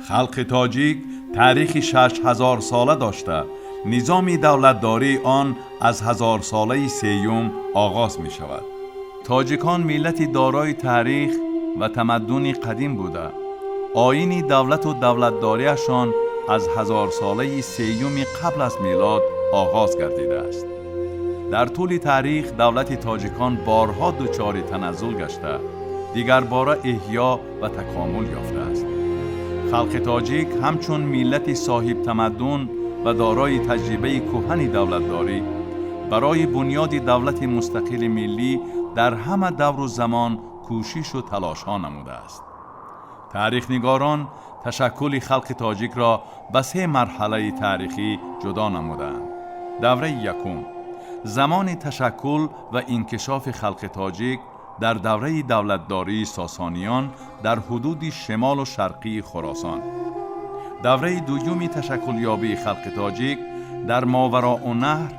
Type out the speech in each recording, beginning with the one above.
Халқи тоҷик таърихи 6000 сола дошта, низоми давлатдории он аз ҳазорсолаи сеюм оғоз мешавад. Тоҷикон миллати дорои таърих ва тамаддуни қадим буда, оини давлату давлатдориашон аз ҳазорсолаи сеюми қабл аз милод оғоз гардидааст. Дар тӯли таърих давлати тоҷикон борҳо дучори таназзул гашта, дигарбора эҳё ва такомул ёфтааст. Халқи тоҷик ҳамчун миллати соҳибтамаддун ва дорои таҷрибаи кӯҳани давлатдорӣ барои бунёди давлати мустақили миллӣ дар ҳама давру замон кӯшишу талошҳо намудааст. Таърихнигорон ташаккули халқи тоҷикро ба се марҳалаи таърихӣ ҷудо намудаанд. Давраи якум: замони ташаккул ва инкишофи халқи тоҷик дар давраи давлатдории Сосониён дар ҳудуди шимолу шарқии Хуросон. Давраи дуюми ташаккулёбии халқи тоҷик дар Мовароуннаҳр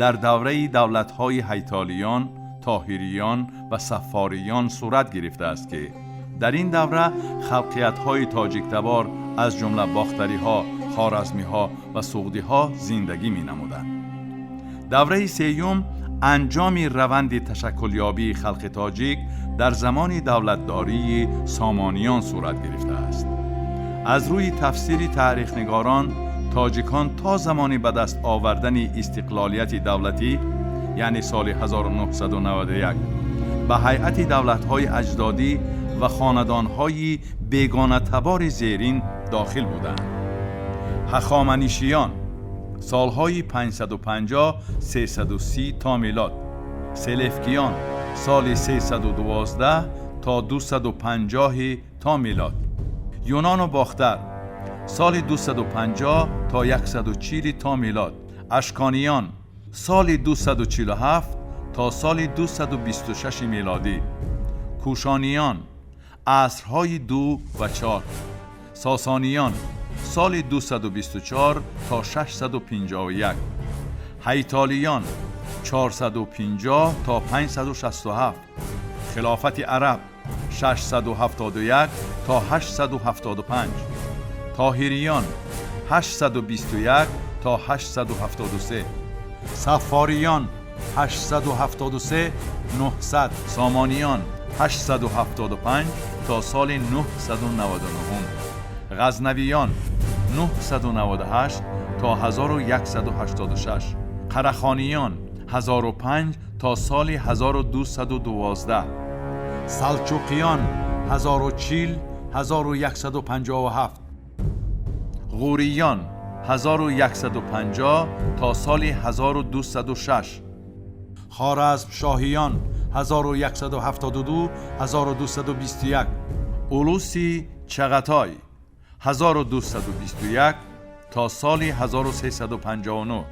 дар давраи давлатҳои Ҳайтолиён, Тоҳириён ва Саффориён сурат гирифтааст, ки дар ин давра халқиятҳои тоҷиктабор, аз ҷумла бохтариҳо, хоразмиҳо ва суғдиҳо зиндагӣ менамуданд. Давраи сеюм: анҷоми раванди ташаккулёбии халқи тоҷик дар замони давлатдории Сомониён сурат гирифтааст. Аз рӯи тафсири таърихнигорон, тоҷикон то замони ба даст овардани истиқлолияти давлатӣ, яъне соли 1991, ба ҳайати давлатҳои аҷдодӣ ва хонадонҳои бегонатабори зерин дохил буданд: Ҳахоманишиён, солҳои 550 330 то милод, Селевкиён, соли 312 то 250 то милод, Юнону Бохтар, соли 250 то 140 то милод, Ашкониён, соли 247 то соли 226 милодӣ, Кушониён, асрҳои 2 ва 4, Сосониён, соли 224 то 651, Ҳайтолиён, 450 то 567, Хилофати Араб, 671 то 875, Тоҳириён, 821 то 873, Саффориён, 873 900, Сомониён, 875 то соли 999, Ғазнавиён, 998 то 1186, Қарахониён, 1005 то соли 1212, Салчуқиён, 1040 1157, Ғуриён, 1150 то соли 1206, Хоразмшоҳиён, 1172 1221, Улуси Чағатой, 1221 то соли 1359,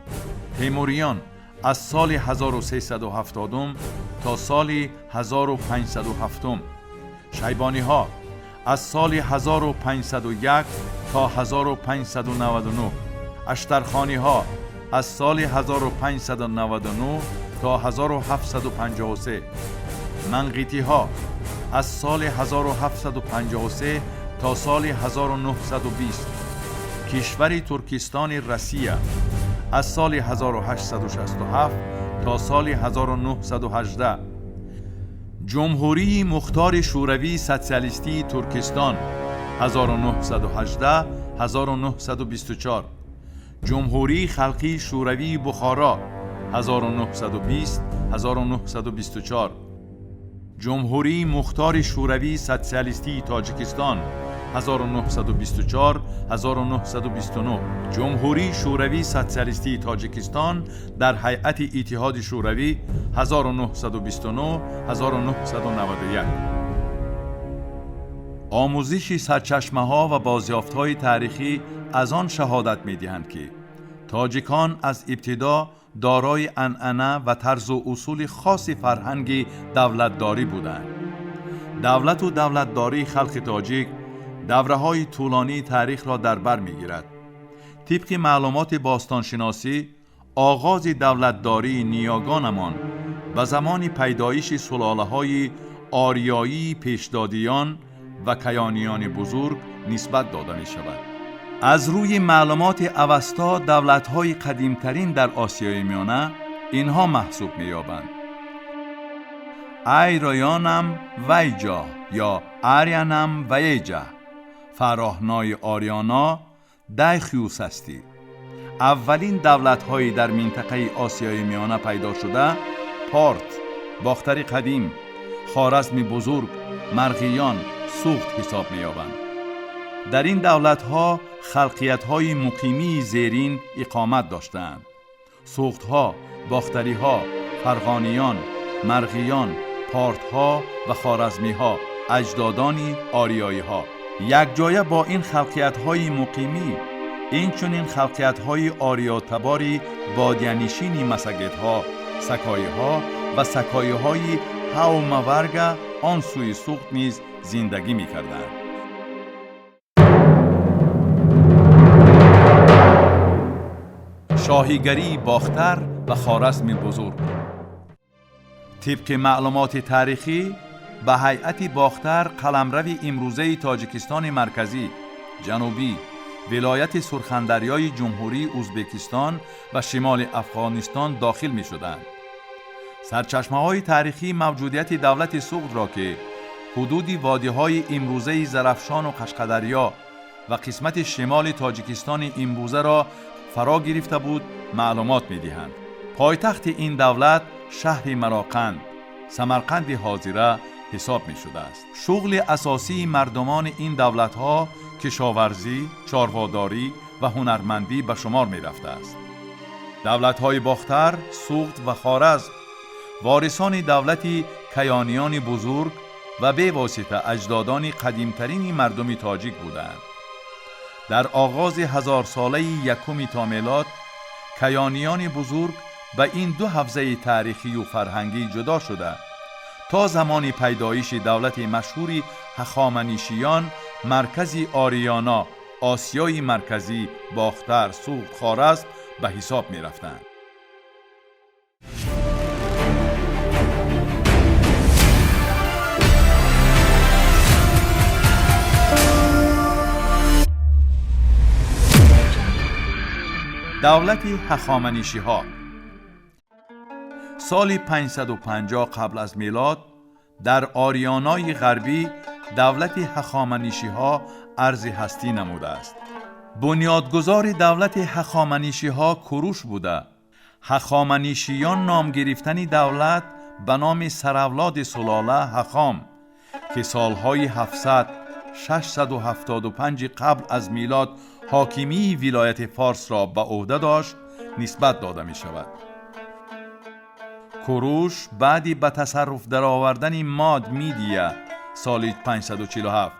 Темуриён, аз соли 1370 то соли 1507, Шайбониҳо, аз соли 1501 то 1599, Аштархониҳо, аз соли 1599 то 1753, Манғитиҳо, аз соли 1753 то соли 1920, кишвари Туркистони Россия, аз соли 1867 то соли 1918, Ҷумҳурии Мухтори Шӯравии Социалистии Туркистон, 1918 1924, Ҷумҳурии Халқии Шӯравии Бухоро, 1920 1924, Ҷумҳурии Мухтори Шӯравии Социалистии Тоҷикистон, 1924 1929, Ҷумҳурии Шӯравии Социалистии Тоҷикистон дар ҳайати Иттиҳоди Шӯравӣ, 1929 1991. Омӯзиши сарчашмаҳо ва бозёфтҳои таърихӣ аз он шаҳодат медиҳанд, ки тоҷикон аз ибтидо дорои анъана ва тарзу усули хоси фарҳанги давлатдорӣ буданд. Давлату давлатдории халқи тоҷик давраҳои тӯлонии таърихро дар бар мегирад. Тибқи маълумоти бостоншиносӣ, оғози давлатдории ниёгонамон ба замони пайдоиши сулолаҳои ориёии Пешдодиён ва Каёниёни бузург нисбат дода мешавад. Аз рӯи маълумоти Авеста давлатҳои қадимтарин дар Осиёи Миёна инҳо маҳсуб меёбанд: Айроянам Вайҷа ё Арианам Ваеҷа, фароҳнои Ориана Дайхюсасти. Аввалин давлатҳои дар минтақаи Осиёи Миёна пайдо шуда Порт, Бохтари қадим, Хоразми бузург, Марғиён, Суғд ҳисоб меёбанд. Дар ин давлатҳо халқиятҳои муқимии зерин иқомат доштаанд: суғдҳо, бохтариҳо, фарғониён, марғиён, портҳо ва хоразмиҳо, аҷдодони ориёиҳо. Якҷоя бо ин халқиятҳои муқимӣ инчунин халқиятҳои ориётабори бодиянишини массагетҳо, сакоиҳо ва сакоиҳои ҳаумаварга он сӯи Суғд низ зиндагӣ мекарданд. Шоҳигарии Бохтар ва Хоразми бузург. Тибқи маълумоти таърихӣ ба ҳайати Бохтар қаламрави имрӯзаи Тоҷикистони марказӣ, ҷанубӣ, вилояти Сурхандарёи Ҷумҳурии Ӯзбекистон ва шимоли Афғонистон дохил мешуданд. Сарчашмаҳои таърихӣ мавҷудияти давлати Суғдро, ки ҳудуди водиҳои имрӯзаи Зарафшону Қашқадарё ва қисмати шимоли Тоҷикистони имрӯзаро фаро гирифта буд, маълумот медиҳанд. Пойтахти ин давлат шаҳри Мароқанд, Самарқанди ҳозира ҳисоб мешудааст. Шуғли асосии мардумони ин давлатҳо кишоварзӣ, чорводорӣ ва ҳунармандӣ ба шумор мерафтааст. Давлатҳои Бохтар, Суғд ва Хоразм ворисони давлати Каёниёни бузург ва бевосита аҷдодони қадимтарини мардуми тоҷик буданд. Дар оғози ҳазорсолаи якуми то мелод Каёниёни бузург ба ин ду ҳавзаи таърихию фарҳангӣ ҷудо шуда, то замони пайдоиши давлати машҳури Ҳахоманишиён маркази Ориёна, Осиёи марказӣ, Бохтар, Суғд, Хоразм ба ҳисоб мерафтанд. Давлати Ҳахоманишиҳо. Соли 550 қабл аз милод дар Ориёнаи ғарбӣ давлати Ҳахоманишиҳо арзи ҳастӣ намудааст. Бунёдгузори давлати Ҳахоманишиҳо Куруш буда, Ҳахоманишиён ном гирифтани давлат ба номи саравлоди сулола Ҳахом, ки солҳои 700 675 қабл аз милод ҳокимии вилояти Форсро ба ӯҳда дошт, нисбат дода мешавад. Куруш баъди ба тасарруф даровардани Мод Мидия соли 547,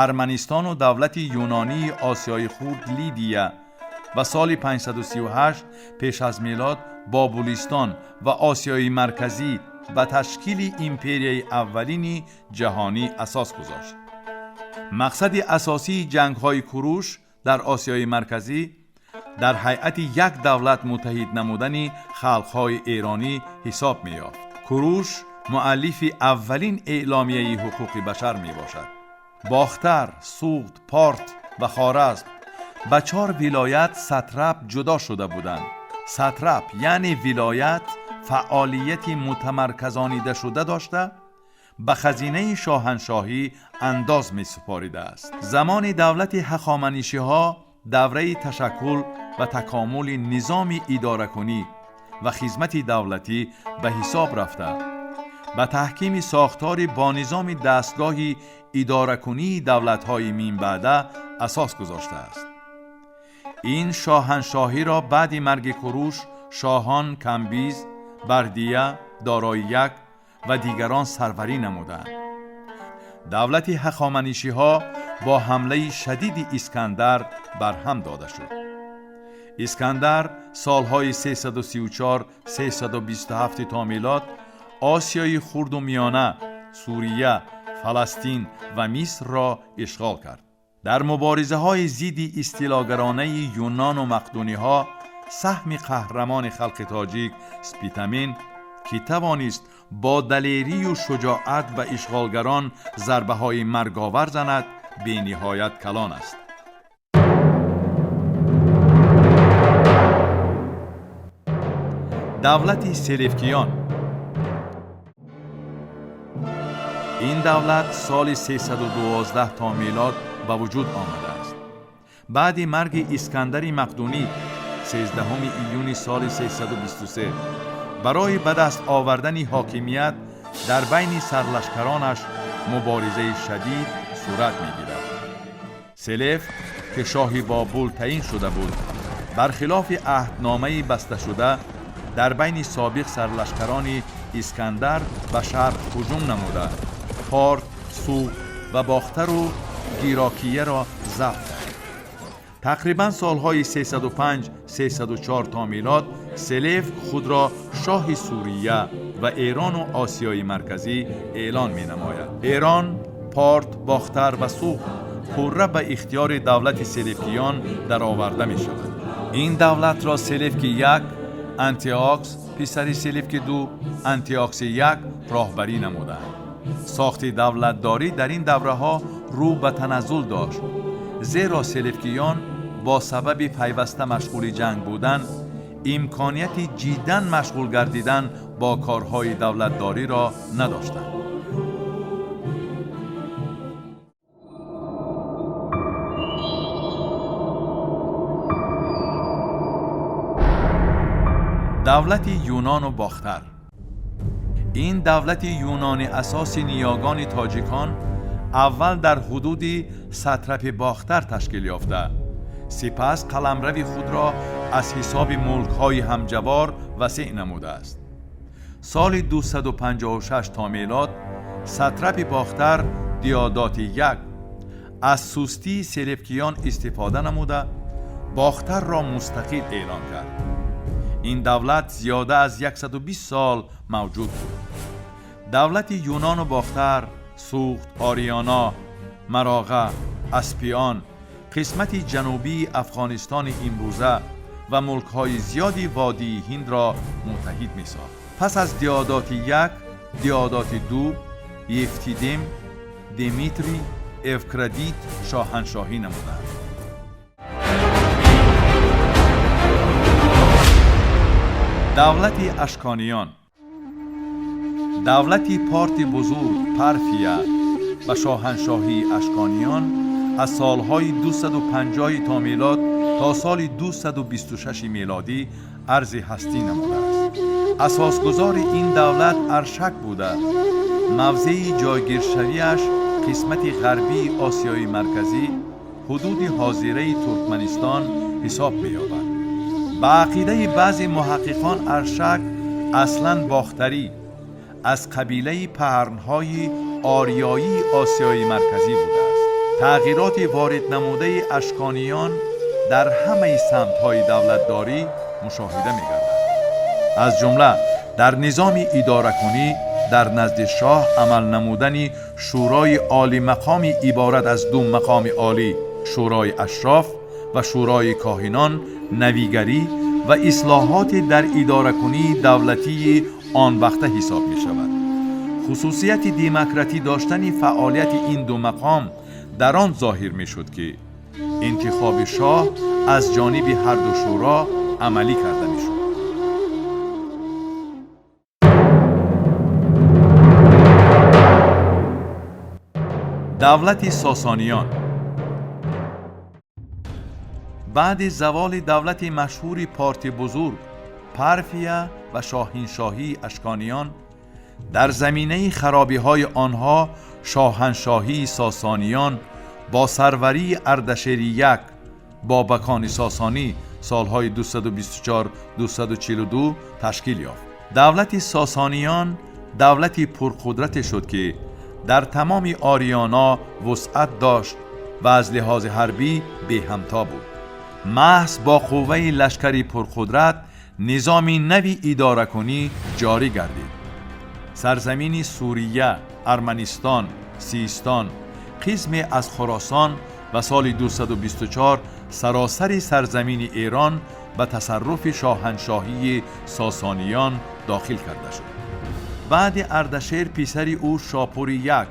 Арманистону давлати юнонии Осиёи Хурд Лидия ва соли 538 пеш аз милод Бобулистон ва Осиёи Марказӣ ба ташкили империяи аввалини ҷаҳонӣ асос гузошт. Мақсади асосии ҷангҳои Куруш дар Осиёи Марказӣ дар ҳайати як давлат муттаҳид намудани халқҳои эронӣ ҳисоб меёфт. Куруш муаллифи аввалин эъломияи ҳуқуқи башар мебошад. Бохтар, Суғд, Порт ва Хоразм ба 4 вилоят сатрап ҷудо шуда буданд. Сатрап яъне вилоят фаъолияти мутамарказонидашуда дошта, ба хазинаи шоҳаншоҳӣ андоз месупоридааст. Замони давлати Ҳахоманишиҳо давраи ташаккул ва такомули низоми идоракунӣ ва хизмати давлатӣ ба ҳисоб рафта, ба таҳкими сохтори бо низоми дастгоҳи идоракунии давлатҳои минбаъда асос гузоштааст. Ин шоҳаншоҳиро баъди марги Куруш шоҳон Камбиз, Бардия, Дорои як ва дигарон сарварӣ намуданд. Давлати Ҳахоманишиҳо бо ҳамлаи шадиди Искандар барҳам дода шуд. Искандар солҳои 334-327 то милод Осиёи Хурду Миёна, Сурия, Фаластин ва Мисрро ишғол кард. Дар муборизаҳои зидди истилогаронаи юнону мақдуниҳо саҳми қаҳрамони халқи тоҷик Спитамен, ки тавонист бо далерию шуҷоат ба ишғолгарон зарбаҳои марговар занад, бениҳоят калон аст. Давлати Селевкиён. Ин давлат соли 312 то милод ба вуҷуд омадааст. Баъди марги Искандари Мақдунӣ 13 июни соли 323 барои ба даст овардани ҳокимият дар байни сарлашкаронаш муборизаи шадид сурат мегирад. Селевк, ки шоҳи Бобул таъин шуда буд, бархилофи аҳдномаи басташуда дар байни собиқ сарлашкарони Искандар ба шарқ ҳуҷум намуда, Порт, Суғд ва Бохтару Гирокияро забт кард. Тақрибан солҳои 305-304 то милод Селевк худро шоҳи Сурия ва Эрону Осиёи Марказӣ эълон менамояд. Эрон, Порт, Бохтар ва Суғд пурра ба ихтиёри давлати Селевкиён дароварда мешавад. Ин давлатро Селевки як, Антиокс, писари Селевки ду, Антиокси як роҳбарӣ намуданд. Сохти давлатдорӣ дар ин давраҳо рӯ ба таназзул дошт, зеро селевкиён бо сабаби пайваста машғули ҷанг будан имконияти ҷиддан машғул гардидан бо корҳои давлатдориро надоштанд. Давлати Юнону Бохтар. Ин давлати юнони асоси ниёгони тоҷикон аввал дар ҳудуди сатрапи Бохтар ташкил ёфта, сипас қаламрави худро аз ҳисоби мулкҳои ҳамҷавор васеъ намудааст. Соли 256 то мелод сатрапи Бохтар Диодоти як аз сустии селевкиён истифода намуда, Бохтарро мустақил эълон кард. Ин давлат зиёда аз 120 сол мавҷуд буд. Давлати Юнону Бохтар Суғд, Ориёна, Мароға, Аспиён, қисмати ҷанубии Афғонистони имрӯза ва мулкҳои зиёди водии Ҳиндро муттаҳид месохт. Пас аз Диодоти як, Диодоти ду, Евтидем, Димитрий, Эвкрадит шоҳаншоҳӣ намуданд. Давлати Ашкониён. Давлати Порти Бузург, Парфия ва шоҳаншоҳии Ашкониён аз солҳои 250 то милод то соли 226 мелодӣ арзи ҳастӣ намудааст. Асосгузори ин давлат Аршак буда, мавзеи ҷойгиршавиаш қисмати ғарбии Осиёи Марказӣ, ҳудуди ҳозираи Туркманистон ҳисоб меёбад. Ба ақидаи баъзе муҳаққиқон, Аршак аслан бохтарӣ аз қабилаи паҳрнҳои ориёии Осиёи Марказӣ будааст. Тағйироти вориднамудаи ашкониён дар ҳамаи самтҳои давлатдорӣ мушоҳида мегардад. Аз ҷумла дар низоми идоракунӣ дар назди шоҳ амал намудани шӯрои олимақоми иборат аз ду мақоми олӣ, шӯрои ашроф ва шӯрои коҳинон, навигарӣ ва ислоҳоти дар идоракунии давлатии он вақта ҳисоб мешавад. Хусусияти демократӣ доштани фаъолияти ин ду мақом дар он зоҳир мешуд, ки интихоби шоҳ аз ҷониби ҳарду шӯро амалӣ карда мешуд. Давлати Сосониён. Баъди заволи давлати машҳури Порти Бузург, Парфия ва шоҳиншоҳии Ашкониён, дар заминаи харобиҳои онҳо шоҳаншоҳии Сосониён бо сарварии Ардашери як, Бобакони Сосонӣ, солҳои 224-242 ташкил ёфт. Давлати Сосониён давлати пурқудрате шуд, ки дар тамоми Ориёно вусъат дошт ва аз лиҳози ҳарбӣ беҳамто буд. Маҳз бо қувваи лашкари пурқудрат низоми нави идоракунӣ ҷорӣ гардид. Сарзамини Сурия, Арманистон, Систон, қисме аз Хуросон ва соли 224 саросари сарзамини Эрон ба тасарруфи шоҳаншоҳии Сосониён дохил карда шуд. Баъди Ардашер писари ӯ Шопури як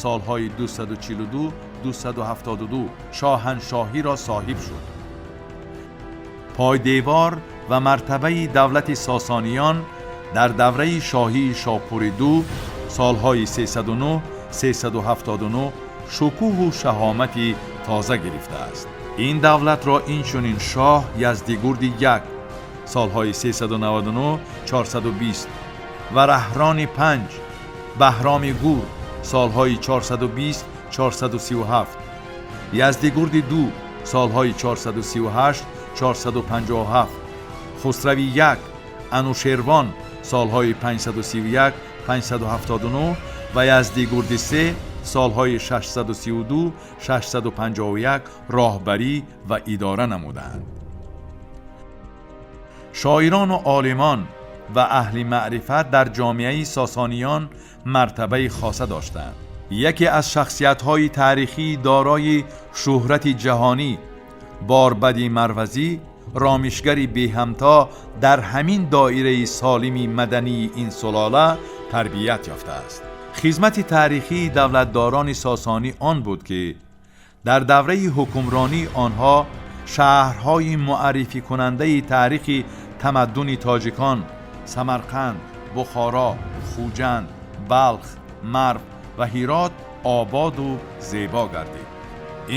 солҳои 242 272 шоҳаншоҳиро соҳиб шуд. Пойдевор ва мартабаи давлати Сосониён дар давраи шоҳии Шопури ду солҳои 309 379 шукӯҳу шаҳомати тоза гирифтааст. Ин давлатро инчунин шоҳ Яздигурди як солҳои 399 420 ва Раҳрони панҷ Баҳроми Гур солҳои 420 437, Яздигурди ду солҳои 438 457, Хусрави як Анушервон солҳои 531 579 ва Яздигурди се солҳои 632 651 роҳбарӣ ва идора намуданд. Шоирону олимон ва аҳли маърифат дар ҷомеаи Сосониён мартабаи хоса доштанд. Яке аз шахсиятҳои таърихии дорои шӯҳрати ҷаҳонӣ Борбади Марвазӣ, ромишгари беҳамто, дар ҳамин доираи солими мадании ин сулола тарбият ёфтааст. Хизмати таърихии давлатдорони сосонӣ он буд, ки дар давраи ҳукмронии онҳо шаҳрҳои муаррификунандаи таърихи тамаддуни тоҷикон Самарқанд, Бухоро, Хуҷанд, Балх, Марв ва Ҳирот ободу зебо гардид.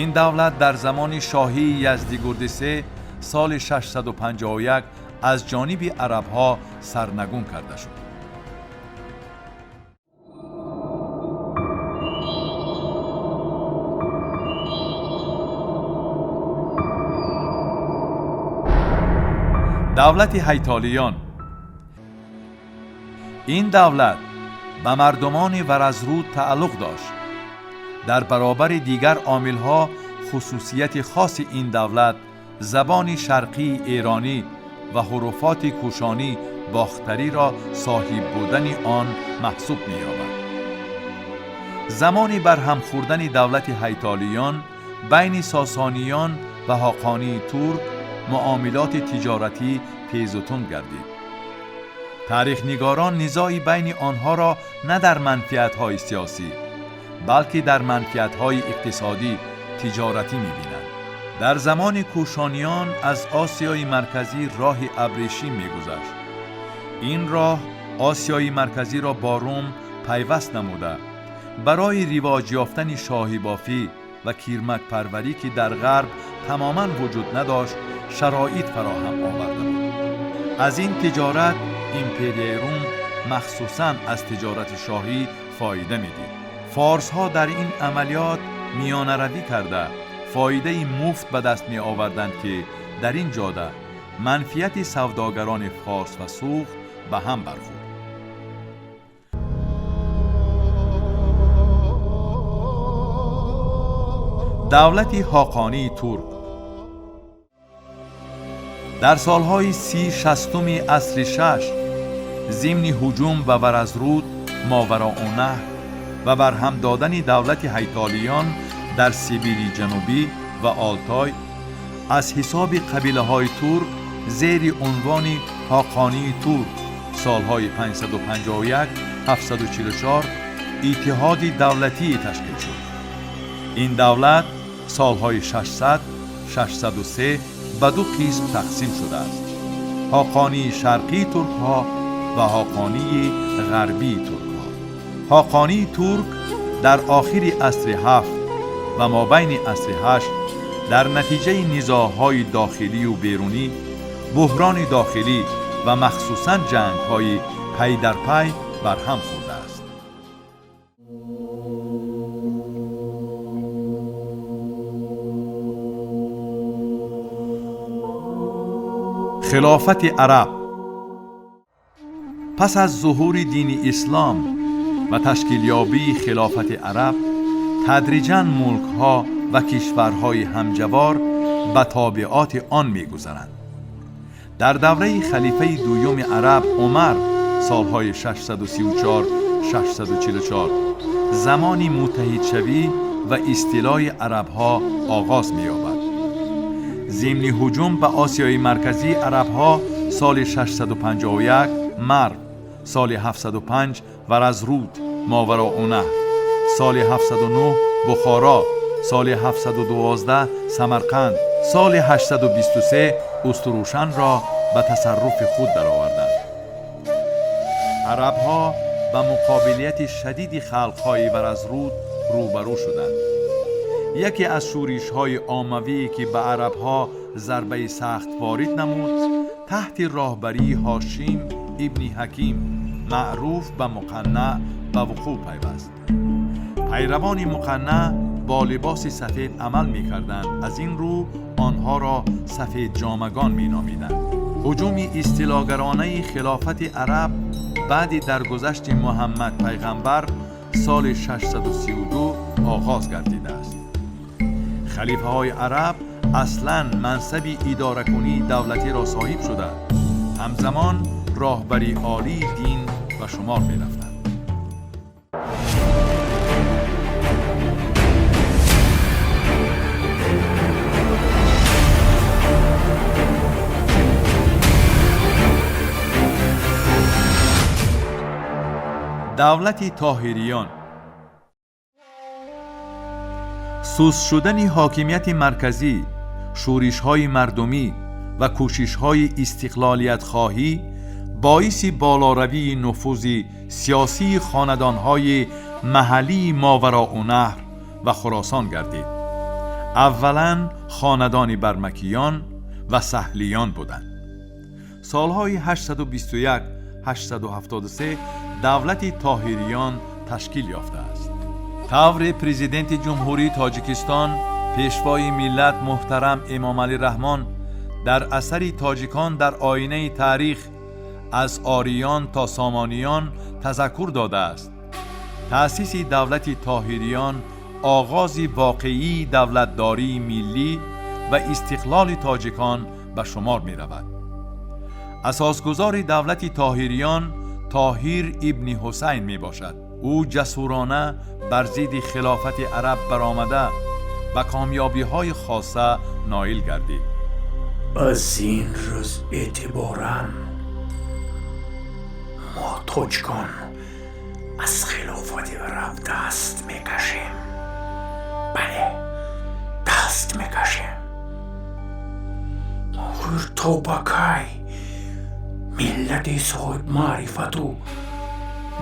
Ин давлат дар замони шоҳии Яздигурди се соли 651 аз ҷониби арабҳо сарнагун карда шуд. Давлати Ҳайтолиён. Ин давлат ба мардумони Варазруд тааллуқ дошт. Дар баробари дигар омилҳо хусусияти хоси ин давлат забони шарқии эронӣ ва ҳуруфоти кӯшонӣ бохтариро соҳиб будани он маҳсуб меёбад. Замони барҳам хӯрдани давлати Ҳайтолиён байни Сосониён ва ҳоқонии турк муомилоти тиҷоратӣ тезутунд гардид. Таърихнигорон низои байни онҳоро на дар манфиатҳои сиёсӣ, балки дар манфиатҳои иқтисодӣ тиҷоратӣ мебинанд. Дар замони кӯшониён аз Осиёи Марказӣ роҳи абрешим мегузашт. Ин роҳ Осиёи Марказиро бо Рум пайваст намуда, барои ривоҷ ёфтани шоҳибофӣ ва кирмакпарварӣ, ки дар ғарб тамоман вуҷуд надошт, шароит фароҳам оварда буд. Аз ин тиҷорат империяи Рум, махсусан аз тиҷорати шоҳӣ, фоида медид. Форсҳо дар ин амалиёт миёнаравӣ карда, фоидаи муфт ба даст меоварданд, ки дар ин ҷода манфиати савдогарони форс ва суғд ба ҳам бархӯрд. Давлати Ҳоқонии турк. Дар солҳои 30-60-уми асри шаш зимни ҳуҷум ба Варазруд, Мовароуннаҳр ва барҳам додани давлати Ҳайтолиён дар Сибири Ҷанубӣ ва Олтой аз ҳисоби қабилаҳои турк зери унвони Ҳоқонии турк солҳои 551 744 иттиҳоди давлатӣ ташкил шуд. Ин давлат солҳои 600 603 ба ду қисм тақсим шудааст: Ҳоқонии шарқии туркҳо ва Ҳоқонии ғарбии туркҳо. Ҳоқонии турк дар охири асри ҳафт ва мобайни асри ҳашт дар натиҷаи низоъҳои дохилию берунӣ, буҳрони дохилӣ ва махсусан ҷангҳои пай дар пай барҳам хӯрдааст. Хилофати араб. Пас аз зуҳури дини ислом ва ташкилёбии хилофати араб тадриҷан мулкҳо ва кишварҳои ҳамҷавор ба тобеоти он мегузаранд. Дар давраи халифаи дуюми араб Умар солҳои 634 644 замони муттаҳидшавӣ ва истилои арабҳо оғоз меёбад. Зимни ҳуҷум ба Осиёи Марказӣ арабҳо соли 651 Марв, соли 705 Варазруд, Мовароуннаҳр, соли 709 Бухоро, Соли 712 Самарқанд, соли 823 Устурушанро ба тасарруфи худ дароварданд. Арабҳо ба муқобилияти шадиди халқҳои Варазруд рӯбарӯ шуданд. Яке аз шӯришҳои оммавӣ ки ба арабҳо зарбаи сахт ворид намуд, таҳти роҳбарии Ҳошим ибни Ҳаким маъруф ба Муқаннаъ ба вуқӯъ пайваст. Пайравони Муқаннаъ бо либоси сафед амал мекарданд, аз ин рӯ онҳоро сафедҷомагон меномиданд. Ҳуҷуми истилогаронаи хилофати араб баъди даргузашти Муҳаммад пайғамбар соли 632 оғоз гардидааст. Халифаҳои араб аслан мансаби идоракунии давлатиро соҳиб шуда, ҳамзамон роҳбари олии дин ба шумор мерафтанд. Давлати Тоҳириён. Суст шудани ҳокимияти марказӣ, шӯришҳои мардумӣ ва кӯшишҳои истиқлолиятхоҳӣ боиси болоравии нуфузи сиёсии хонадонҳои маҳаллии Мовароуннаҳр ва Хуросон гардид. Аввалан хонадони Бармакиён ва Саҳлиён буданд. Солҳои 821-873 давлати Тоҳириён ташкил ёфтааст. Тавре президенти Ҷумҳурии Тоҷикистон, пешвои миллат муҳтарам Эмомалӣ Раҳмон дар асари «Тоҷикон дар оинаи таърих: аз ориён то сомониён» тазаккур додааст, таъсиси давлати Тоҳириён оғози воқеии давлатдории миллӣ ва истиқлоли тоҷикон ба шумор меравад. Асосгузори давлати Тоҳириён Тоҳир ибни Ҳусайн мебошад. Ӯ ҷасурона бар зидди хилофати араб баромада, ба комёбиҳои хоса ноил гардид. Аз ин рӯз эътиборан мо, тоҷикон, аз хилофати араб даст мекашем. Бале, даст мекашем. Охир то ба кай миллати соҳибмаърифату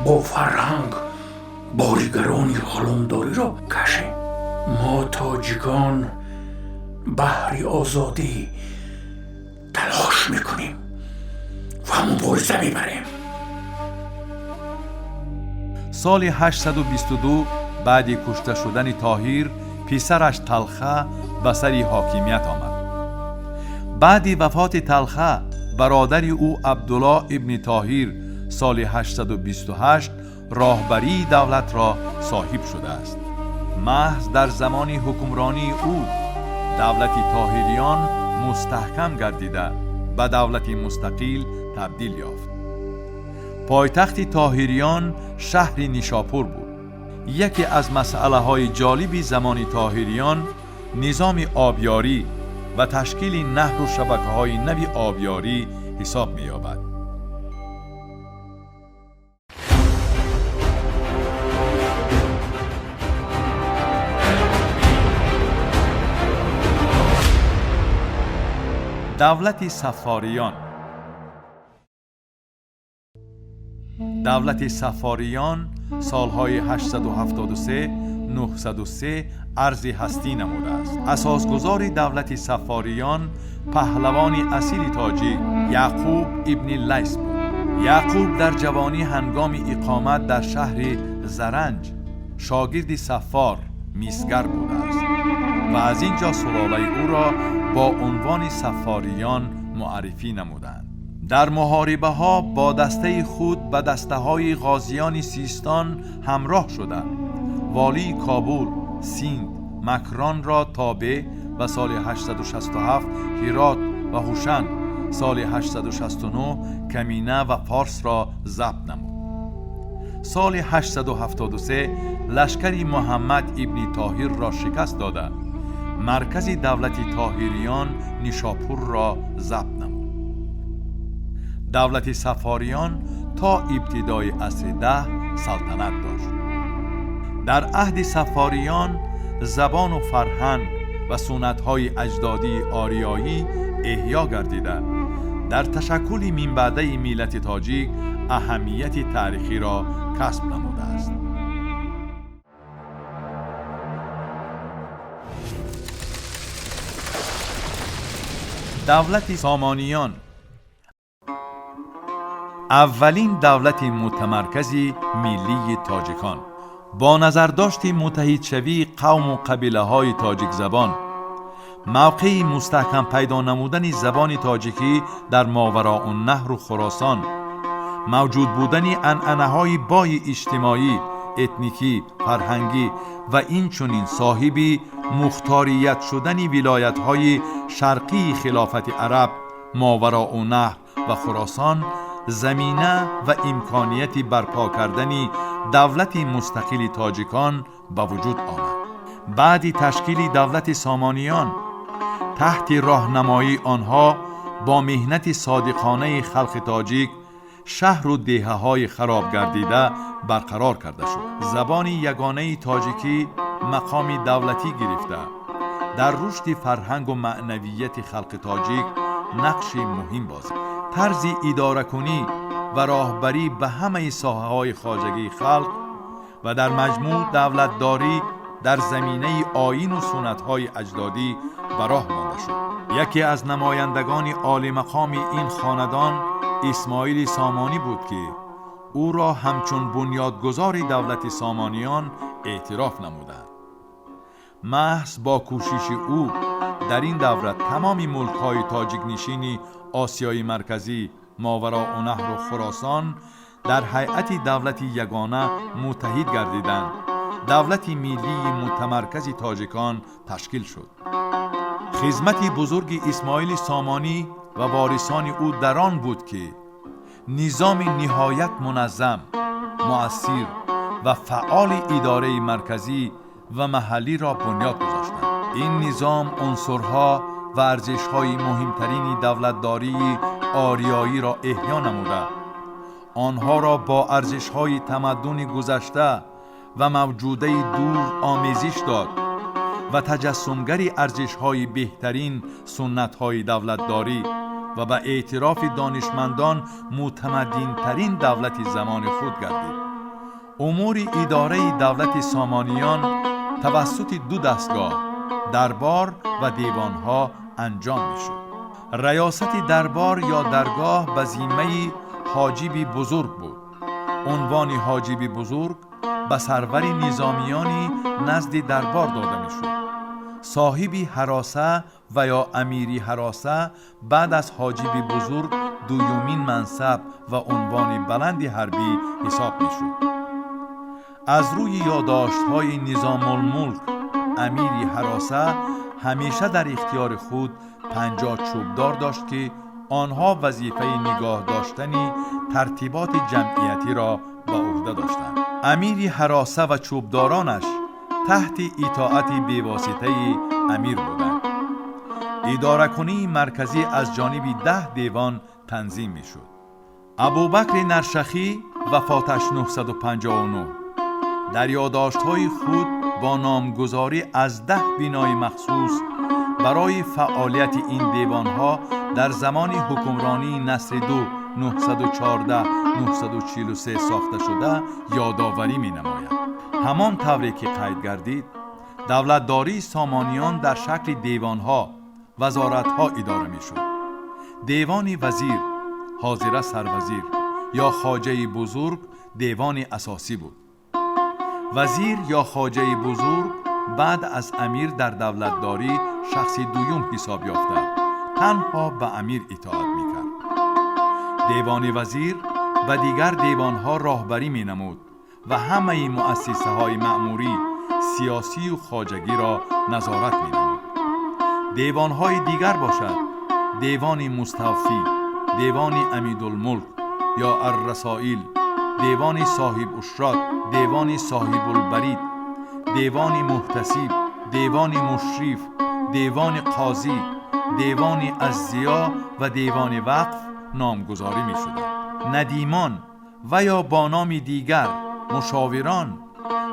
бо фарҳанг боригарони ғуломдориро кашем? Мо, тоҷикон, баҳри озодӣ талош мекунем ва мубориза мебарем. Соли 822 баъди кушта шудани Тоҳир, писараш Талха ба сари ҳокимият омад. Баъди вафоти Талха бародари ӯ Абдулло ибни Тоҳир соли 828 роҳбарии давлатро соҳиб шудааст. Маҳз дар замони ҳукмронии ӯ давлати Тоҳириён мустаҳкам гардида, ба давлати мустақил табдил ёфт. Пойтахти Тоҳириён шаҳри Нишопур буд. Яке аз масъалаҳои ҷолиби замони Тоҳириён низоми обёрӣ ва ташкили наҳру шабакаҳои нави обёрӣ ҳисоб меёбад. Давлати Саффориён. Давлати Саффориён солҳои 873 903 арзи ҳастӣ намудааст. Асосгузори давлати Саффориён паҳлавони асили тоҷик Яъқуб ибни Лайс буд. Яъқуб дар ҷавонӣ ҳангоми иқомат дар шаҳри Заранҷ шогирди Саффор мисгар будааст ва аз ин ҷо сулолаи ӯро бо унвони Саффориён муаррифӣ намуданд. Дар муҳорибаҳо бо дастаи худ ба дастаҳои ғозиёни Систон ҳамроҳ шуда, волии Кобул, Синд, Макронро тобеъ ва соли 867 Ҳирот ва Ҳушанг, соли 869 Камина ва Форсро забт намуд. Соли 873 лашкари Муҳаммад ибни Тоҳирро шикаст дода, маркази давлати Тоҳириён Нишопурро забт намуд. Давлати Саффориён то ибтидои асри 10 салтанат дошт. Дар аҳди Саффориён забону фарҳанг ва суннатҳои аҷдодии ориёӣ эҳё гардида, дар ташаккули минбаъдаи миллати тоҷик аҳамияти таърихиро касб намудааст. Давлати Сомониён аввалин давлати мутамаркази миллии тоҷикон бо назардошти муттаҳидшавии қавму қабилаҳои тоҷикзабон, мавқеи мустаҳкам пайдо намудани забони тоҷикӣ дар Мовароуннаҳру Хуросон, мавҷуд будани анъанаҳои бои иҷтимоӣ, этникӣ, фарҳангӣ ва инчунин соҳиби мухторият шудани вилоятҳои шарқии хилофати араб, Мовароуннаҳр ва Хуросон замина ва имконияти барпо кардани давлати мустақили тоҷикон ба вуҷуд омад. Баъди ташкили давлати Сомониён таҳти роҳнамоии онҳо бо меҳнати содиқонаи халқи тоҷик шаҳру деҳаҳои хароб гардида барқарор карда шуд. Забони ягонаи тоҷикӣ мақоми давлатӣ гирифта, дар рушди фарҳангу маънавияти халқи тоҷик нақши муҳим бозид. Тарзи идоракунӣ ва роҳбарӣ ба ҳамаи соҳаҳои хоҷагии халқ ва дар маҷмӯъ давлатдорӣ дар заминаи оину суннатҳои аҷдодӣ ба роҳ монда шуд. Яке аз намояндагони олимақоми ин хонадон Исмоили Сомонӣ буд, ки ӯро ҳамчун бунёдгузори давлати Сомониён эътироф намуданд. Маҳз бо кӯшиши ӯ дар ин давра тамоми мулкҳои тоҷикнишини Осиёи Марказӣ, Мовароуннаҳру Хуросон дар ҳайати давлати ягона муттаҳид гардиданд. Давлати миллии мутамаркази тоҷикон ташкил шуд. Хизмати бузурги Исмоили Сомонӣ ва ворисони ӯ дар он буд, ки низоми ниҳоят муназзам, муассир ва фаъоли идораи марказӣ ва маҳаллиро бунёд гузоштанд. Ин низом унсурҳо ва арзишҳои муҳимтарини давлатдории ориёиро эҳё намуда, онҳоро бо арзишҳои тамаддуни гузашта ва мавҷудаи дур омезиш дод ва таҷассумгари арзишҳои беҳтарин суннатҳои давлатдорӣ ва ба эътирофи донишмандон мутамаддинтарин давлати замони худ гардид. Умури идораи давлати Сомониён тавассути ду дастгоҳ, дарбор ва девонҳо анҷом мешуд. Раёсати дарбор ё даргоҳ ба зиммаи ҳоҷиби бузург буд. Унвони ҳоҷиби бузург ба сарвари низомиёни назди дарбор дода мешуд. Соҳиби ҳароса ва ё амири ҳароса баъд аз ҳоҷиби бузург дуюмин мансаб ва унвони баланди ҳарбӣ ҳисоб мешуд. Аз рӯи ёддоштҳои Низомулмулк, амири ҳароса ҳамеша дар ихтиёри худ 50 чӯбдор дошт, ки онҳо вазифаи нигоҳ доштани тартиботи ҷамъиятиро ба ӯҳда доштанд. Амири ҳароса ва чӯбдоронаш таҳти итоати бевоситаи амир буданд. Идоракунии марказӣ аз ҷониби 10 девон танзим мешуд. Абубакри Наршахӣ, вафоташ 959, дар ёддоштҳои худ бо номгузорӣ аз 10 бинои махсус барои фаъолияти ин девонҳо дар замони ҳукмронии Насри ду 914-943 сохта шуда ёдоварӣ менамояд. Ҳамон тавре ки қайд гардид, давлатдории Сомониён дар шакли девонҳо, вазоратҳо идора мешуд. Девони вазир, ҳозира сарвазир ё хоҷаи бузург девони асосӣ буд. Вазир ё хоҷаи бузург баъд аз амир дар давлатдорӣ шахси дуюм ҳисоб ёфта, танҳо ба амир итоат мекард. Девони вазир ба дигар девонҳо роҳбарӣ менамуд ва ҳамаи муассисаҳои маъмурӣ, сиёсию хоҷагиро назорат менамуд. Девонҳои дигар бошад девони муставфӣ, девони амидулмулк ё аррасоил, девони соҳиб ушрот, девони соҳибулбарид, девони муҳтасиб, девони мушриф, девони қозӣ, девони аззиё ва девони вақф номгузорӣ мешуданд. Надимон ва ё бо номи дигар мушовирон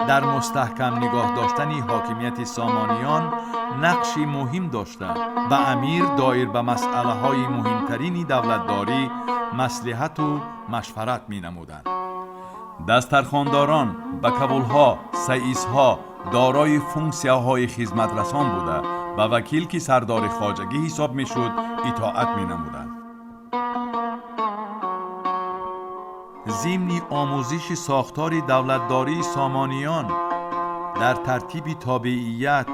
Дар мустаҳкам нигоҳ доштани ҳокимияти Сомониён нақши муҳим дошта, ба амир доир ба масъалаҳои муҳимтарини давлатдорӣ маслиҳату машварат менамуданд. Дастархондорон ба кавулҳо, саисҳо дорои функсияҳои хизматрасон буда, ба вакил, ки сардори хоҷагӣ ҳисоб мешуд, итоат менамуданд. Зимни омӯзиши сохтори давлатдории Сомониён дар тартиби тобеият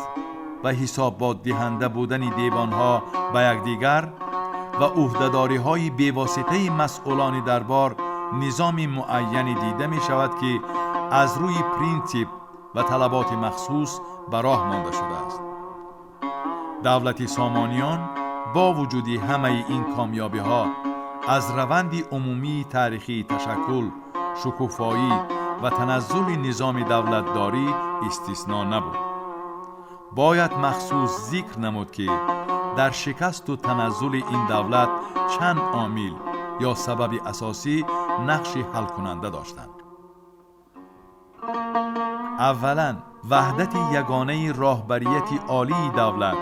ва ҳисоботдиҳанда будани девонҳо ба якдигар ва ӯҳдадориҳои бевоситаи масъулони дарбор низоми муайяне дида мешавад, ки аз рӯи принсип ва талаботи махсус ба роҳ монда шудааст. Давлати Сомониён бо вуҷуди ҳамаи ин комёбиҳо аз раванди умумии таърихии ташаккул, шукуфоӣ ва таназзули низоми давлатдорӣ истисно набуд. Бояд махсус зикр намуд, ки дар шикасту таназзули ин давлат чанд омил ё сабаби асосӣ нақши ҳалкунанда доштанд. Аввалан, ваҳдати ягонаи роҳбарияти олии давлат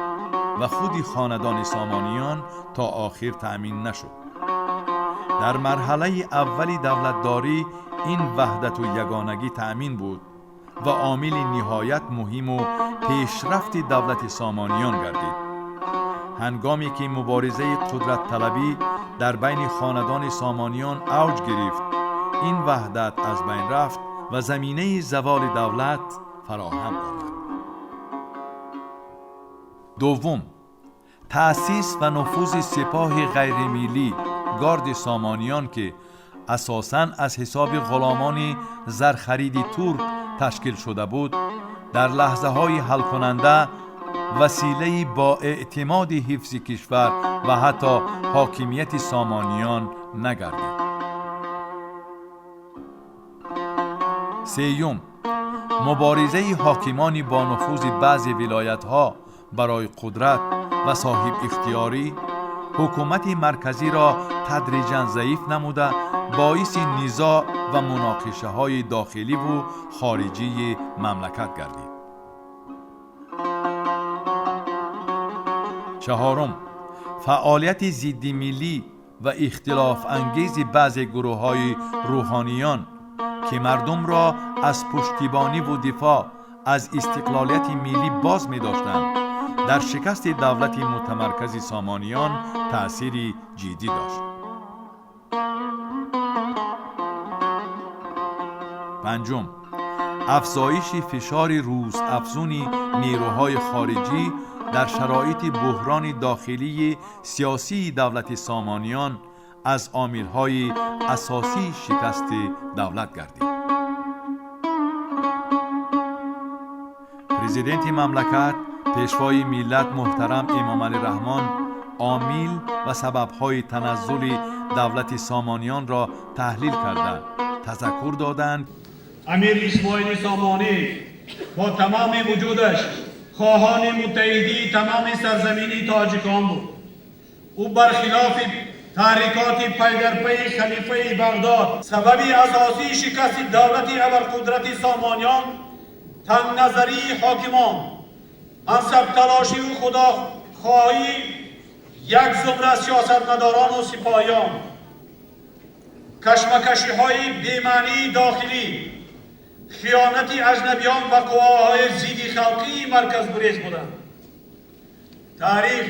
ва худи хонадони Сомониён то охир таъмин нашуд. Дар марҳалаи аввали давлатдорӣ ин ваҳдату ягонагӣ таъмин буд ва омили ниҳоят муҳиму пешрафти давлати Сомониён гардид. Ҳангоме ки муборизаи қудратталабӣ дар байни хонадони Сомониён авҷ гирифт, ин ваҳдат аз байн рафт ва заминаи заволи давлат фароҳам омад. Дуввум, таъсис ва нуфузи сипоҳи ғайримиллӣ, гарди Сомониён, ки асосан аз ҳисоби ғуломони зархариди турк ташкил шуда буд, дар лаҳзаҳои ҳалкунанда василаи боэътимоди ҳифзи кишвар ва ҳатто ҳокимияти Сомониён нагардид. Сеюм, муборизаи ҳокимони бо нуфузи баъзе вилоятҳо барои қудрат ва соҳибихтиёрӣ ҳукумати марказиро тадриҷан заиф намуда, боиси низоъ ва муноқишаҳои дохиливу хориҷии мамлакат гардид. Чаҳорум, фаъолияти зиддимиллӣ ва ихтилофангези баъзе гурӯҳҳои рӯҳониён, ки мардумро аз пуштибониву дифоъ аз истиқлолияти миллӣ боз медоштанд, дар шикасти давлати мутамаркази Сомониён таъсири ҷиддӣ дошт. Панҷум, афзоиши фишори рӯзафзуни нерӯҳои хориҷӣ дар шароити буҳрони дохилии сиёсии давлати Сомониён аз омилҳои асосии шикасти давлат гардид. Президенти мамлакат, пешвои миллат муҳтарам Эмомалӣ Раҳмон омил ва сабабҳои таназзули давлати Сомониёнро таҳлил карда, тазаккур доданд. Амир Исмоили Сомонӣ бо тамоми вуҷудаш хоҳони муттаҳидии тамоми сарзамини тоҷикон буд. Ӯ бархилофи таҳрикоти пайдарпайи халифаи Бағдод, сабаби асосии шикасти давлати абарқудрати Сомониён тангназарии ҳокимон, мансабталошиву худохоҳии як зумра сиёсатмадорону сипоҳиён, кашмакашиҳои бемаънии дохилӣ, хиёнати аҷнабиён ва қувваҳои зидди халқии марказгурез буданд. Таърих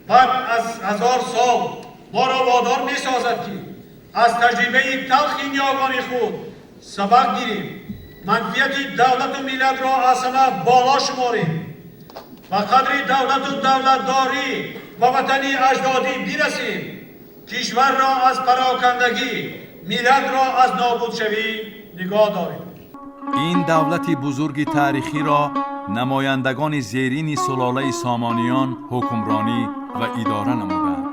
баъд аз 1000 сол моро водор месозад, ки аз таҷрибаи талхи ниёгони худ сабақ гирем, манфиати давлату миллатро аз ҳама боло шуморем, ба қадри давлату давлатдорӣ ва ватани аҷдодӣ бирасем, кишварро аз парокандагӣ, миллатро аз нобудшавӣ нигоҳ дорем. Ин давлати бузурги таърихиро намояндагони зерини сулолаи Сомониён ҳукмронӣ ва идора намуданд.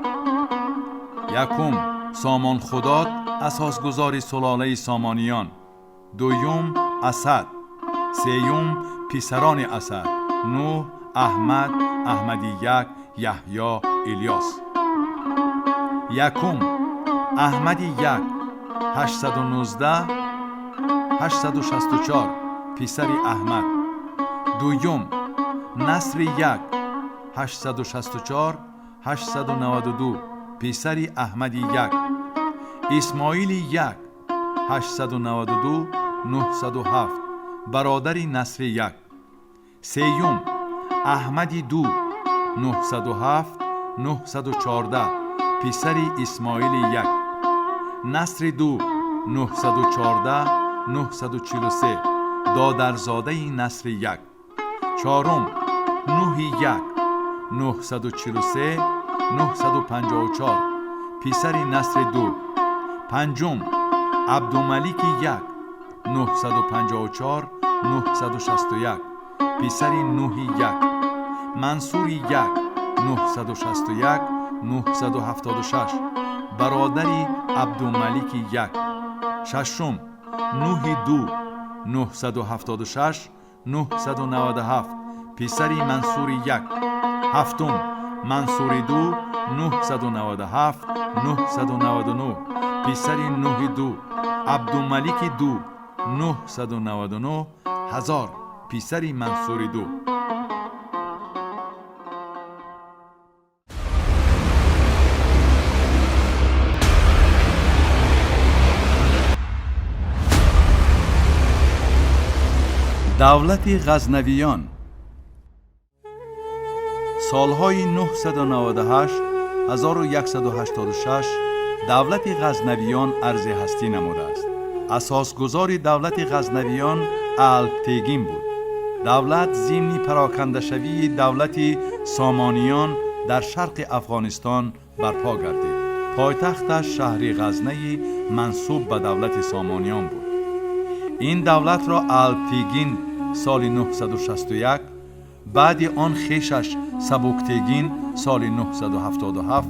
Якум, Сомонхудод, асосгузори сулолаи Сомониён. Дуюм, Асад. Сеюм, писарони Асад: Нӯҳ, Аҳмад, Аҳмади як, Яҳё, Илёс. Якум, Аҳмади як, 819 864. писари Аҳмад. Дуюм, Насри 1, 864, 892, писари Аҳмади 1. Исмоили 1, 892, 907, бародари Насри 1. Сеюм, Аҳмади 2, 907, 914, писари Исмоили 1. Насри 2, 914, 943, додарзодаи Насри 1. Чорум, Нуҳи 1, 943, 954, писари Насри 2. Панҷум, Абдумалики 1, 954, 961, писари Нуҳи 1. Мансури 1, 961, 976, бародари Абдумалики 1. Шашум, Нуҳи 2, 976, 997, писари Мансури 1. Ҳафтум, Мансури 2, 997, 999, писари Нуҳи 2. Абдумалики 2, 999, 1000, писари Мансури 2. Давлати Ғазнавиён. Солҳои 998 1186 давлати Ғазнавиён арзи ҳастӣ намудааст. Асосгузори давлати Ғазнавиён Алптегин буд. Давлат зимни парокандашавии давлати Сомониён дар шарқи Афғонистон барпо гардид. Пойтахташ шаҳри Ғазнаи мансуб ба давлати Сомониён буд. Ин давлатро Алптегин соли 961, баъди он хешаш Сабуктегин соли 977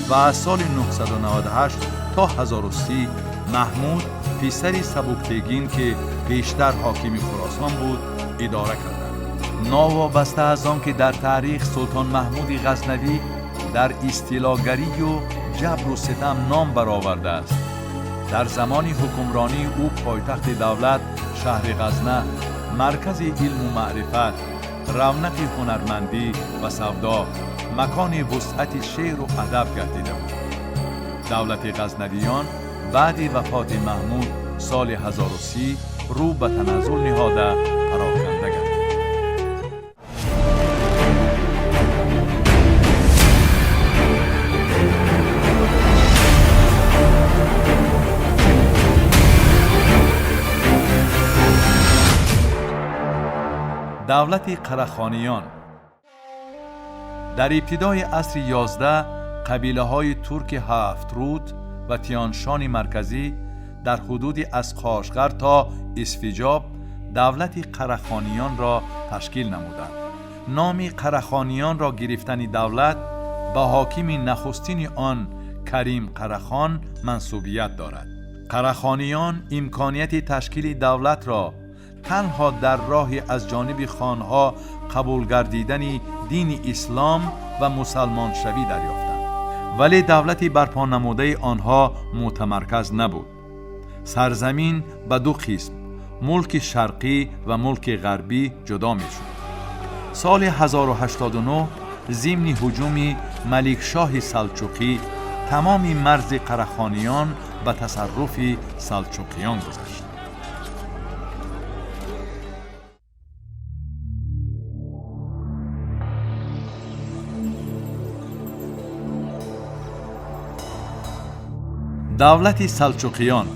ва аз соли 998 то 1030 Маҳмуд, писари Сабуктегин, ки пештар ҳокими Хуросон буд, идора карданд. Новобаста аз он ки дар таърих Султон Маҳмуди Ғазнавӣ дар истилогарию ҷабру ситам ном баровардааст, дар замони ҳукмронии ӯ пойтахти давлат шаҳри Ғазна маркази илму маърифат, равнақи ҳунармандӣ ва савдо, макони вусъати шеъру адаб гардида буд. Давлати Ғазнавиён баъди вафоти Маҳмуд соли 1030 рӯ ба таназзул ниҳода пароканда гардид. Давлати Қарахониён. Дар ибтидои асри 11 қабилаҳои турки Ҳафтруд ва Тиёншони марказӣ дар ҳудуди аз Қошғар то Исфиҷоб давлати Қарахониёнро ташкил намуданд. Номи Қарахониёнро гирифтани давлат ба ҳокими нахустини он Карим Қарахон мансубият дорад. Қарахониён имконияти ташкили давлатро танҳо дар роҳи аз ҷониби хонҳо қабул гардидани дини ислом ва мусалмоншавӣ дарёфтанд. Вале давлати барпонамудаи онҳо мутамарказ набуд. Сарзамин ба ду қисм, мулки шарқӣ ва мулки ғарбӣ, ҷудо мешуд. Соли 1089 зимни ҳуҷуми Маликшоҳи Салчуқӣ тамоми марзи Қарахониён ба тасарруфи салчуқиён гузашт. Давлати Салчуқиён.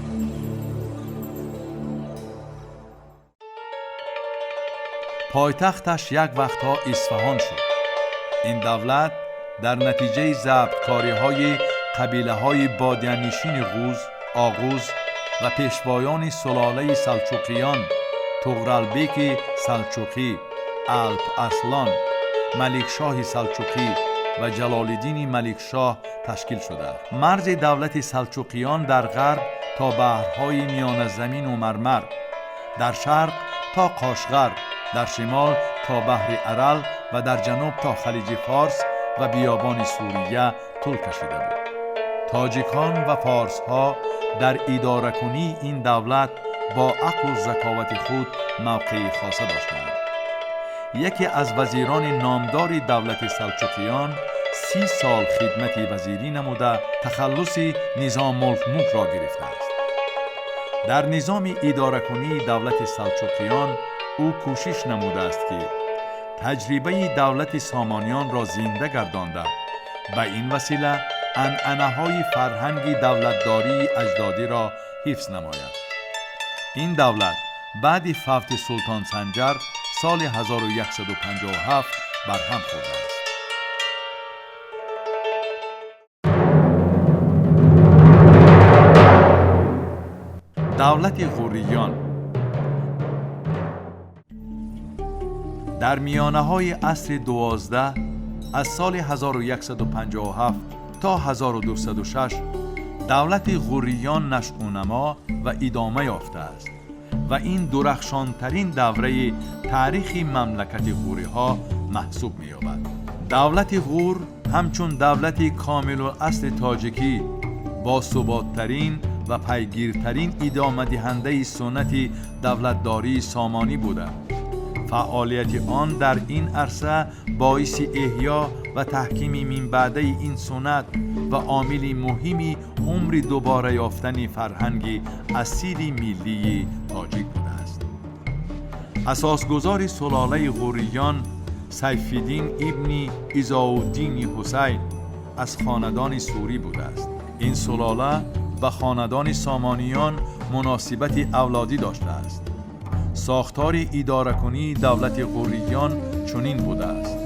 Пойтахташ як вақтҳо Исфаҳон шуд. Ин давлат дар натиҷаи забткориҳои қабилаҳои бодиянишини Ғуз, Оғуз ва пешвоёни сулолаи Салчуқиён Туғралбеки Салчуқӣ, Алп Арслон, Маликшоҳи Салчуқӣ ва Ҷалолиддини Маликшоҳ ташкил шудааст. Марзи давлати Салчуқиён дар ғарб то баҳрҳои Миёназамину Мармар, дар шарқ то Қошғар, дар шимол то баҳри Арал ва дар ҷануб то Халиҷи Форс ва биёбони Сурия тӯл кашида буд. Тоҷикон ва форсҳо дар идоракунии ин давлат бо ақлу заковати худ мавқеи хоса доштаанд. Яке аз вазирони номдори давлати Салчуқиён 30 сол хидмати вазирӣ намуда, тахаллуси Низомулмулкро гирифтааст. Дар низоми идоракунии давлати Салчуқиён ӯ кӯшиш намудааст, ки таҷрибаи давлати Сомониёнро зинда гардонда, ба ин васила анъанаҳои фарҳанги давлатдории аҷдодиро ҳифз намояд. Ин давлат баъди фавти Султон Санҷар соли 1157 барҳам хӯрдааст. Давлати Ғуриён дар миёнаҳои асри 12 аз соли 1157 то 1206 давлати Ғуриён нашъунамо ва идома ёфтааст ва ин дурахшонтарин давраи таърихи мамлакати ғуриҳо маҳсуб меёбад. Давлати Ғур ҳамчун давлати комилуасли тоҷикӣ бо суботтарин ва пайгиртарин идомадиҳандаи суннати давлатдории сомонӣ буда, фаъолияти он дар ин арса боиси эҳё ва таҳкими минбаъдаи ин суннат ва омили муҳими умри дубора ёфтани фарҳанги асили миллии тоҷик будааст. Асосгузори сулолаи Ғуриён Сайфиддин ибни Изоуддини Ҳусайн аз хонадони Сурӣ будааст. Ин сулола ба хонадони Сомониён муносибати авлодӣ доштааст. Сохтори идоракунии давлати Ғуриён чунин будааст.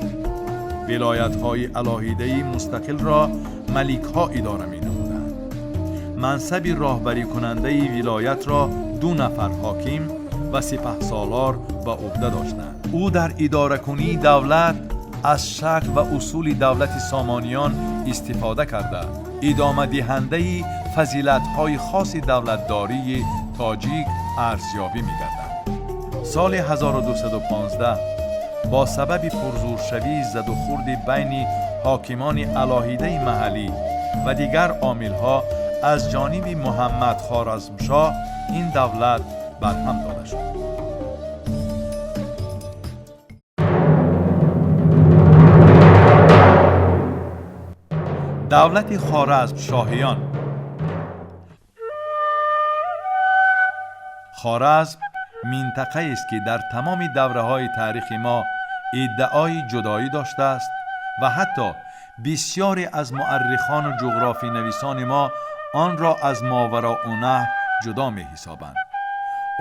Вилоятҳои алоҳидаи мустақилро маликҳо идора менамуданд. Мансаби роҳбарикунандаи вилоятро 2 нафар ҳоким ва сипаҳсолор ба уҳда доштанд. Ӯ дар идоракунии давлат аз шакл ва усули давлати Сомониён истифода карда, идомадиҳандаи фазилатҳои хоси давлатдории тоҷик арзёбӣ мегардад. Соли 1215 бо сабаби пурзӯршавии задухӯрди байни ҳокимони алоҳидаи маҳаллӣ ва дигар омилҳо аз ҷониби Муҳаммад Хоразмшоҳ ин давлат барҳам дода шуд. Давлати Хоразмшоҳиён. Хоразм минтақаест, ки дар тамоми давраҳои таърихи мо иддаои ҷудоӣ доштааст ва ҳатто бисёре аз муаррихону ҷуғрофинависони мо онро аз Мовароуннаҳр ҷудо меҳисобанд.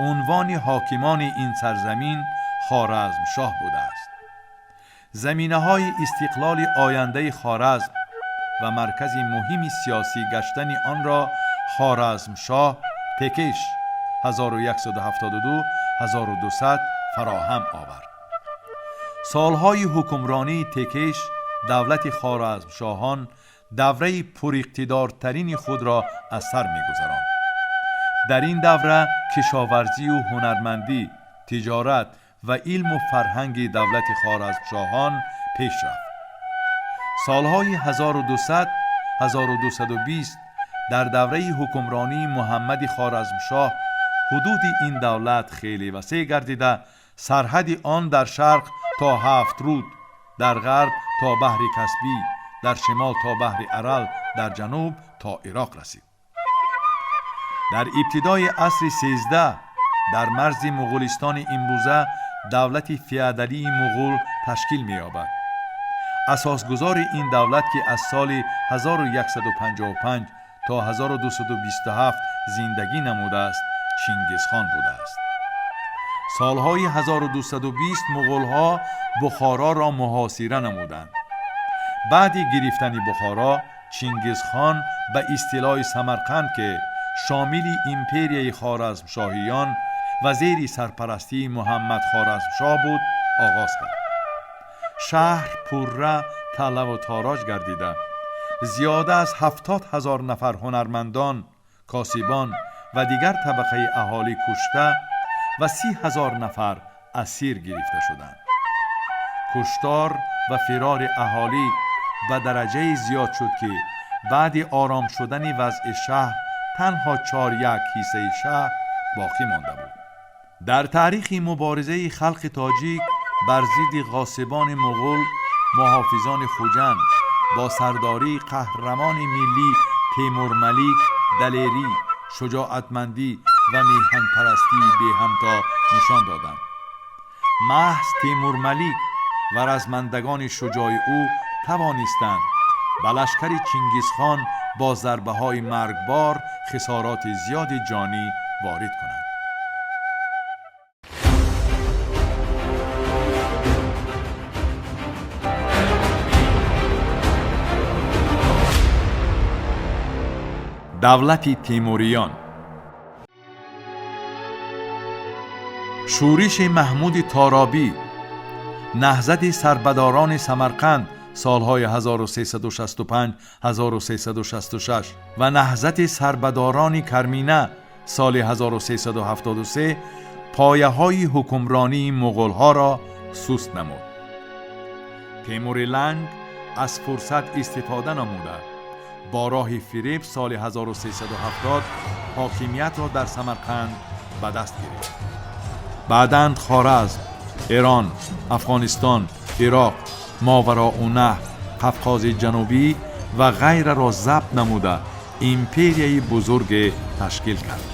Унвони ҳокимони ин сарзамин Хоразмшоҳ будааст. Заминаҳои истиқлоли ояндаи Хоразм ва маркази муҳими сиёсӣ гаштани онро Хоразмшоҳ Текеш 1172-1200 фароҳам овард. Солҳои ҳукмронии Текеш давлати Хоразмшоҳон давраи пуриқтидортарини худро аз сар мегузаронд. Дар ин давра кишоварзию ҳунармандӣ, тиҷорат ва илму фарҳанги давлати Хоразмшоҳон пеш рафт. Солҳои 1200-1220 дар давраи ҳукмронии Муҳаммади Хоразмшоҳ ҳудуди ин давлат хеле васеъ гардида, сарҳади он дар шарқ то 7 руд, дар ғарб то баҳри Каспӣ, дар шимол то баҳри Арал, дар ҷануб то Ироқ расид. Дар ибтидои асри 13 дар марзи Муғулистони имрӯза давлати феодалии муғул ташкил меёбад. Асосгузори ин давлат, ки аз соли 1155 то 1227 зиндагӣ намудааст, Чингизхон будааст. Солҳои 1220 муғулҳо Бухороро муҳосира намуданд. Баъди гирифтани Бухоро Чингизхон ба истилои Самарқанд, ки шомили империяи Хоразмшоҳиён ва зери сарпарастии Муҳаммад Хоразмшоҳ буд, оғоз кард. Шаҳр пурра талаву тороҷ гардида, зиёда аз 70 000 нафар ҳунармандон, косибон ва дигар табақаи аҳолӣ кушта ва 30 000 нафар асир гирифта шуданд. Куштор ва фирори аҳолӣ ба дараҷае зиёд шуд, ки баъди ором шудани вазъи шаҳр танҳо 4/1 ҳиссаи шаҳр боқӣ монда буд. Дар таърихи муборизаи халқи тоҷик бар зидди ғосибони муғул, муҳофизони Хуҷанд бо сардории қаҳрамони миллӣ Темурмалик далерӣ, шуҷоатмандӣ ва меҳанпарастии беҳамто нишон доданд. Маҳз Темурмалик ва размандагони шуҷои ӯ тавонистанд ба лашкари Чингизхон бо зарбаҳои маргбор хисороти зиёди ҷонӣ ворид кунанд. Давлати Темуриён. Шӯриши Маҳмуди Торобӣ, наҳзати сарбадорони Самарқанд солҳои 1365-1366 ва наҳзати сарбадорони Кармина соли 1373 пояҳои ҳукмронии муғулҳоро суст намуд. Темури Ланг аз фурсат истифода намуда бо роҳи фиреб соли 1370 ҳокимиятро дар Самарқанд ба даст гирифт. Баъдан Хоразм, Эрон, Афғонистон, Ироқ, Мовароуннаҳр, Қафқози Ҷанубӣ ва ғайраро забт намуда империяи бузурге ташкил кард.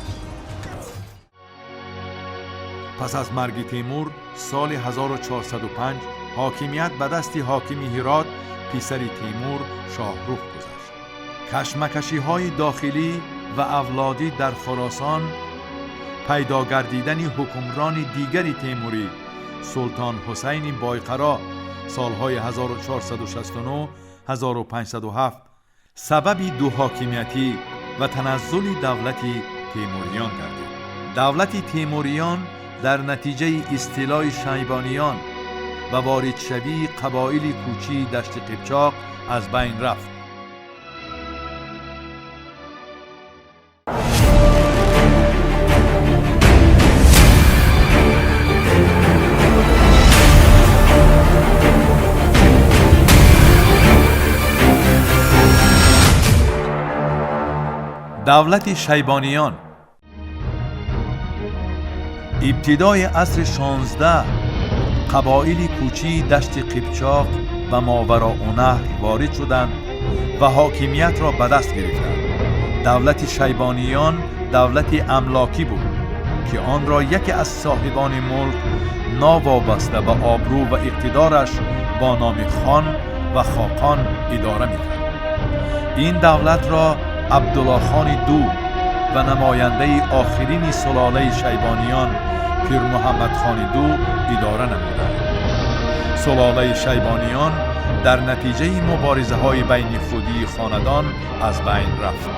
Пас аз марги Темур соли 1405 ҳокимият ба дасти ҳокими Ҳирот, писари Темур, Шоҳрух гузашт. Кашмакашиҳои дохилӣ ва авлодӣ дар Хуросон, пайдо гардидани ҳукмрони дигари Темурӣ Султон Ҳусайни Бойқаро солҳои 1469-1507 сабаби дуҳокимиятӣ ва таназзули давлати Темуриён гардид. Давлати Темуриён дар натиҷаи истилои Шайбониён ва воридшавии қабоили кӯчии Дашти Қипчоқ аз байн рафт. Давлати Шайбониён. Ибтидои асри 16 қабоили кӯчии Дашти Қипчоқ ба Мовароуннаҳр ворид шуданд ва ҳокимиятро ба даст гирифтанд. Давлати Шайбониён давлати амлокӣ буд, ки онро яке аз соҳибони мулк новобаста ба обрӯ ва иқтидораш бо номи хон ва хоқон идора мекард. Ин давлатро Абдуллохони ду ва намояндаи охирини сулолаи Шайбониён Пирмуҳаммадхони ду идора намуданд. Сулолаи Шайбониён дар натиҷаи муборизаҳои байни худии хонадон аз байн рафт.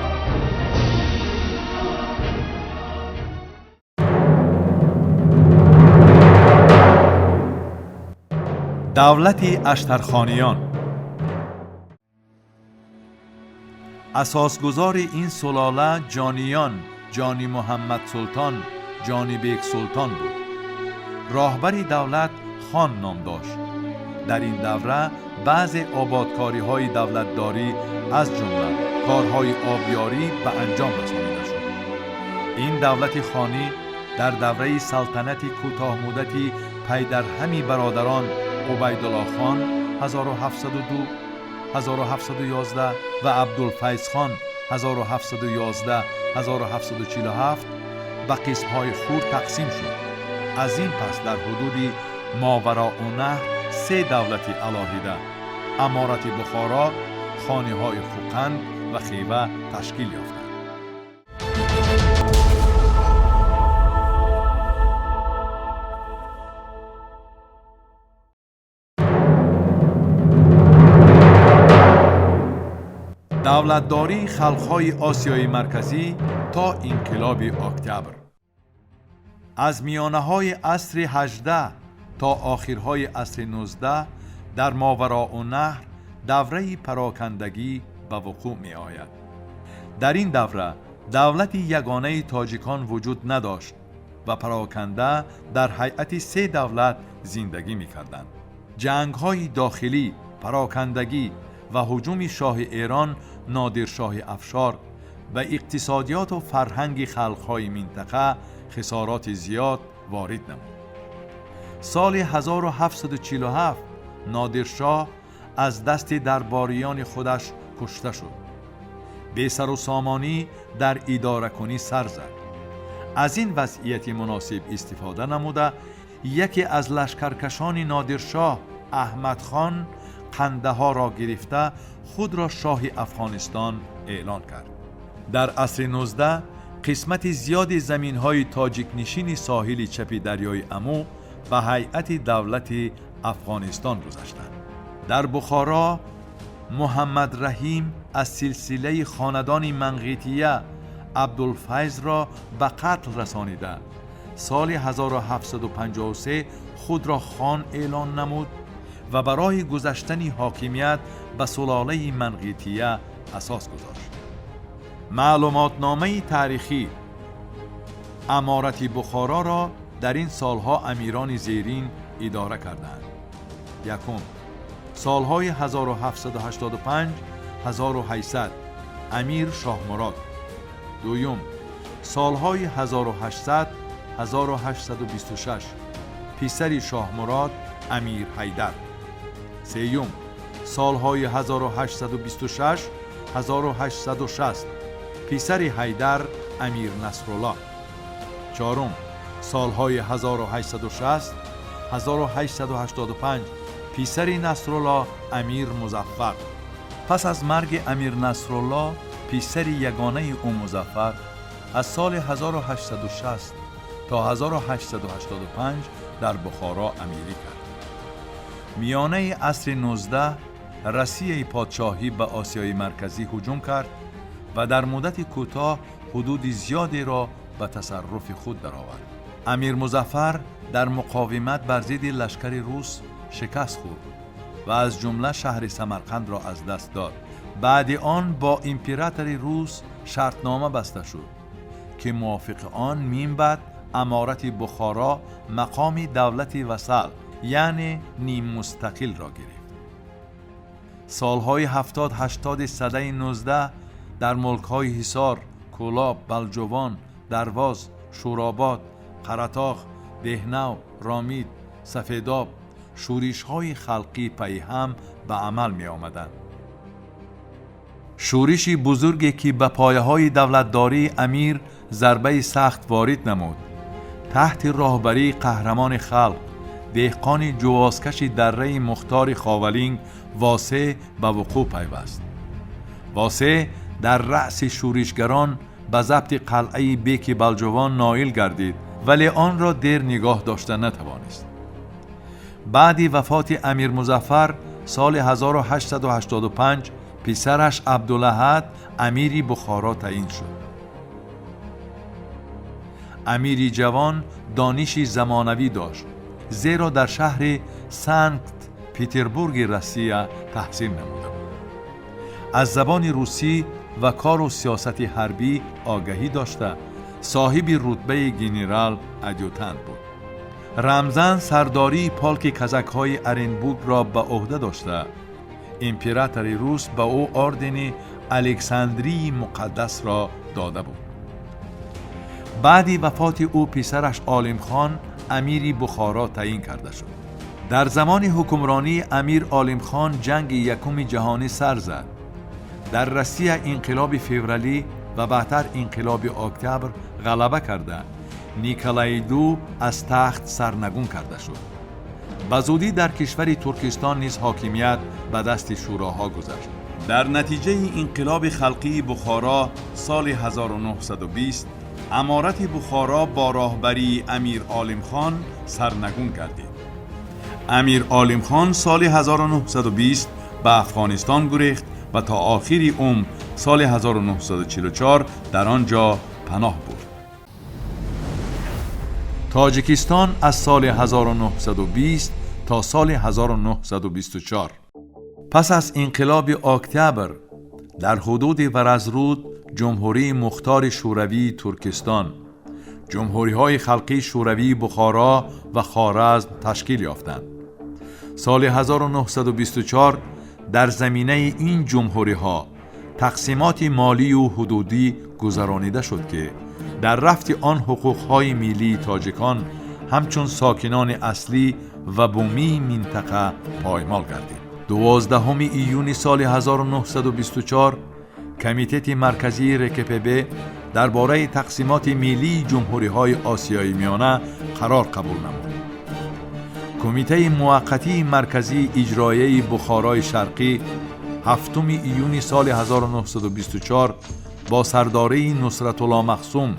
Давлати Аштархониён. Асосгузори ин сулола Ҷониён, Ҷони Муҳаммад Султон, Ҷонибек Султон буд. Роҳбари давлат хон ном дошт. Дар ин давра баъзе ободкориҳои давлатдорӣ аз ҷумла корҳои обёрӣ ба анҷом расонида шуд. Ин давлати хонӣ дар давраи салтанати кӯтоҳмуддати пайдарҳами бародарон Убайдуллохон 1702 1711 ва Абдулфайзхон 1711-1747 ба қисмҳои хурд тақсим шуд. Аз ин пас дар ҳудуди Мовароуннаҳр се давлати алоҳида Аморати Бухоро, хониҳои Хӯқанд ва Хева ташкил ёфтанд. Давлатдории халқҳои Осиёи Марказӣ то инқилоби Октябр. Аз миёнаҳои асри 18 то охирҳои асри 19 дар Мовароуннаҳр давраи парокандагӣ ба вуқӯъ меояд. Дар ин давра давлати ягонаи тоҷикон вуҷуд надошт ва пароканда дар ҳайати се давлат зиндагӣ мекарданд. Ҷангҳои дохилӣ, парокандагӣ ва ҳуҷуми шоҳи Эрон Нодиршоҳи Афшор ба иқтисодиёту фарҳанги халқҳои минтақа хисороти зиёд ворид намуд. Соли 1747 Нодиршоҳ аз дасти дарбориёни худаш кушта шуд. Бесару сомонӣ дар идоракунӣ сар зад. Аз ин вазъияти муносиб истифода намуда, яке аз лашкаркашони Нодиршоҳ, Аҳмадхон, Қандаҳорро гирифта худро шоҳи Афғонистон эълон кард. Дар асри 19 қисмати зиёди заминҳои тоҷикнишини соҳили чапи дарёи Аму ба ҳайати давлати Афғонистон гузаштанд. Дар Бухоро Муҳаммад Раҳим аз силсилаи хонадони Манғития Абдулфайзро ба қатл расонида, соли 1753 худро хон эълон намуд ва барои гузаштани ҳокимият ба сулолаи Манғития асос гузошт. Маълумотномаи таърихӣ Аморати Бухороро дар ин солҳо амирони зерин идора карданд. Якум, солҳои 1785 1800, амир Шоҳмурод. Дуюм, солҳои 1800 1826, писари Шоҳмурод, амир Ҳайдар. Сеюм, солҳои 1826 1860, писари Ҳайдар, амир Насруллоҳ. Чорум, солҳои 1860 1885, писари Насруллоҳ, амир Музаффар. Пас аз марги амир Насруллоҳ, писари ягонаи ӯ, Музаффар, аз соли 1860 то 1885 дар Бухоро амирӣ кард. Миёнаи асри 19 Россияи подшоҳӣ ба Осиёи Марказӣ ҳуҷум кард ва дар муддати кӯтоҳ ҳудуди зиёдеро ба тасарруфи худ даровард. Амир Музаффар дар муқовимат бар зидди лашкари рус шикаст хӯрд ва аз ҷумла шаҳри Самарқандро аз даст дод. Баъди он бо императори рус шартнома баста шуд, ки мувофиқи он минбаъд аморати Бухоро мақоми давлати васал, яъне ниммустақилро гирифт. Солҳои 70-80-и садаи 19 дар мулкҳои Ҳисор, Кӯлоб, Балҷувон, Дарвоз, Шӯробод, Қаратоғ, Деҳнав, Ромид, Сафедоб шӯришҳои халқӣ пайҳам ба амал меомаданд. Шӯриши бузурге, ки ба пояҳои давлатдории амир зарбаи сахт ворид намуд, таҳти роҳбарии қаҳрамони халқ, деҳқони ҷувозкаши дарраи Мухтори Ховалинг, Восеъ ба вуқӯъ пайваст. Восеъ дар раъси шӯришгарон ба забти қалъаи Беки Балҷувон ноил гардид, вале онро дер нигоҳ дошта натавонист. Баъди вафоти амир Музаффар соли 1885 писараш Абдулаҳад амири Бухоро таъин шуд. Амири ҷавон дониши замонавӣ дошт, зеро дар шаҳри Санкт Петербурги Россия таҳсил намуда буд. Аз забони русӣ ва кору сиёсати ҳарбӣ огаҳӣ дошта, соҳиби рутбаи генерал адютант буд. Рамзан сардории полки казакҳои Оренбургро ба ӯҳда дошта, императори рус ба ӯ ордени Александрии Муқаддасро дода буд. Баъди вафоти ӯ писараш Олимхон амири Бухоро таъин карда шуд. Дар замони ҳукмронии амир Олимхон ҷанги якуми ҷаҳонӣ сар зад. Дар Россия инқилоби февралӣ ва баъдтар инқилоби октябр ғалаба карда, Николаи Ду аз тахт сарнагун карда шуд. Ба зудӣ дар кишвари Туркистон низ ҳокимият ба дасти шӯроҳо гузашт. Дар натиҷаи инқилоби халқии Бухоро соли 1920 аморати Бухоро бо роҳбарии амир Олимхон сарнагун гардид. Амир Олимхон соли 1920 ба Афғонистон гурехт ва то охири умр соли 1944 дар он ҷо паноҳ бурд. Тоҷикистон аз соли 1920 то соли 1924. Пас аз инқилоби октябр дар ҳудуди Варазруд Ҷумҳурии Мухтори Шӯравии Туркистон, ҷумҳуриҳои халқии шӯравии Бухоро ва Хоразм ташкил ёфтанд. Соли 1924 дар заминаи ин ҷумҳуриҳо тақсимоти молию ҳудудӣ гузаронида шуд, ки Дар рафти он ҳуқуқҳои миллии тоҷикон ҳамчун сокинони аслӣ ва бумии минтақа поймол гардид. 12 июни соли 1924 Комитети марказии РКПБ дар бораи тақсимоти миллии ҷумҳуриҳои Осиёи Миёна қарор қабул намуд. Кумитаи муваққатии марказии иҷроияи Бухорои Шарқӣ 7 июни соли 1924 бо сардории Нусратулло Махсум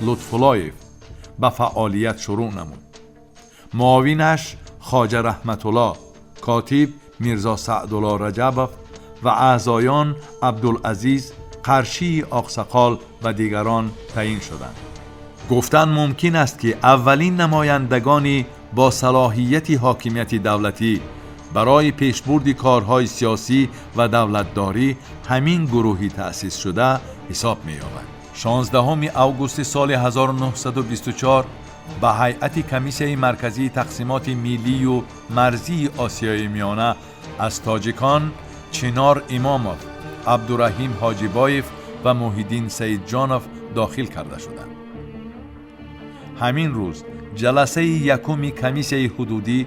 Лутфуллоев ба фаъолият шурӯъ намуд. Муовинаш Хоҷа Раҳматулло, котиб Мирзо Саъдулло Раҷабов ва аъзоён Абдулазиз Қаршии Оқсақол ва дигарон таъин шуданд. Гуфтан мумкин аст, ки аввалин намояндагони бо салоҳияти ҳокимияти давлатӣ барои пешбурди корҳои сиёсӣ ва давлатдорӣ ҳамин гурӯҳи таъсисшуда ҳисоб меёбад. 16 августи соли 1924 ба ҳайати Комиссияи марказии тақсимоти миллию марзии Осиёи Миёна аз тоҷикон Чинор Имомов, Абдураҳим Ҳоҷибоев ва Муҳиддин Саидҷонов дохил карда шуданд. Ҳамин рӯз ҷаласаи якуми комиссияи ҳудудӣ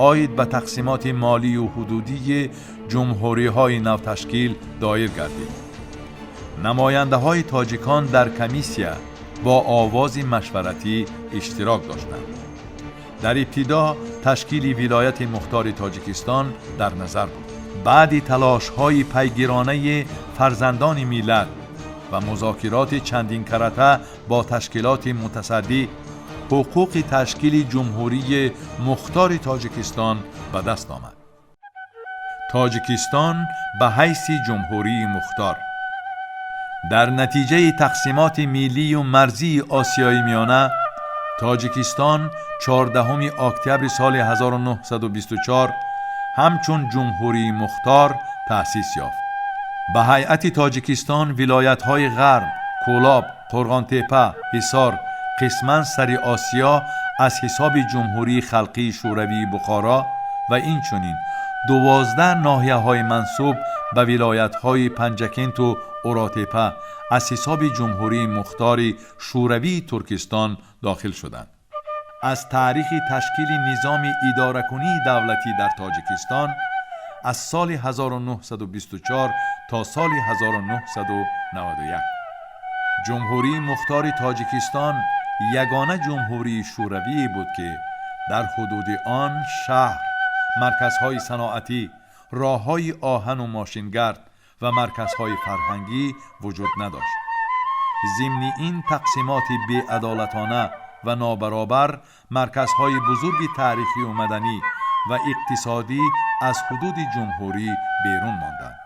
оид ба тақсимоти молию ҳудудии ҷумҳуриҳои навташкил доир гардид. Намояндаҳои тоҷикон дар комиссия бо овози машваратӣ иштирок доштанд. Дар ибтидо ташкили вилояти мухтори Тоҷикистон дар назар буд. Баъди талошҳои пайгиронаи фарзандони миллат ва музокироти чандинкарата бо ташкилоти мутасаддӣ, ҳуқуқи ташкили Ҷумҳурии Мухтори Тоҷикистон ба даст омад. Тоҷикистон ба ҳайси ҷумҳурии мухтор. Дар натиҷаи тақсимоти миллию марзии Осиёи Миёна Тоҷикистон 14 октябри соли 1924 ҳамчун ҷумҳурии мухтор таъсис ёфт. Ба ҳайати Тоҷикистон вилоятҳои Ғарб, Кӯлоб, Қурғонтепа, Ҳисор, қисман Сари Осиё аз ҳисоби Ҷумҳурии Халқии Шӯравии Бухоро ва инчунин 12 ноҳияҳои мансуб ба вилоятҳои Панҷакенту Уротепа аз ҳисоби Ҷумҳурии Мухтори Шӯравии Туркистон дохил шуданд. Аз таърихи ташкили низоми идоракунии давлатӣ дар Тоҷикистон аз соли 1924 то соли 1991. Ҷумҳурии Мухтори Тоҷикистон ягона ҷумҳурии шӯравие буд, ки дар ҳудуди он шаҳр, марказҳои саноатӣ, роҳҳои оҳану мошингард ва марказҳои фарҳангӣ вуҷуд надошт. Зимни ин тақсимоти беадолатона ва нобаробар, марказҳои бузурги таърихию маданӣ ва иқтисодӣ аз ҳудуди ҷумҳурӣ берун монданд.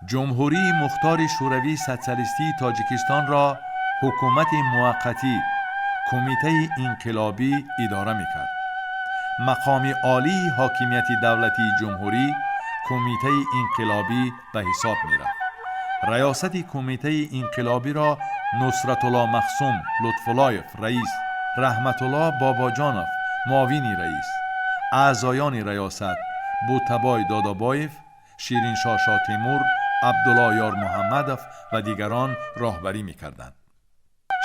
Ҷумҳурии Мухтори Шӯравии Социалистии Тоҷикистонро ҳукумати муваққатӣ, Кумитаи инқилобӣ идора мекард. Мақоми олии ҳокимияти давлатии ҷумҳурӣ Кумитаи инқилобӣ ба ҳисоб мерафт. Раёсати Кумитаи инқилобиро Нусратулло Махсум Лутфуллоев раис, Раҳматулло Бобоҷонов муовини раис, аъзоёни раёсат Бутабой Додобоев, Шириншоҳ Шотемур, Абдулло Ёрмуҳаммадов ва дигарон роҳбарӣ мекарданд.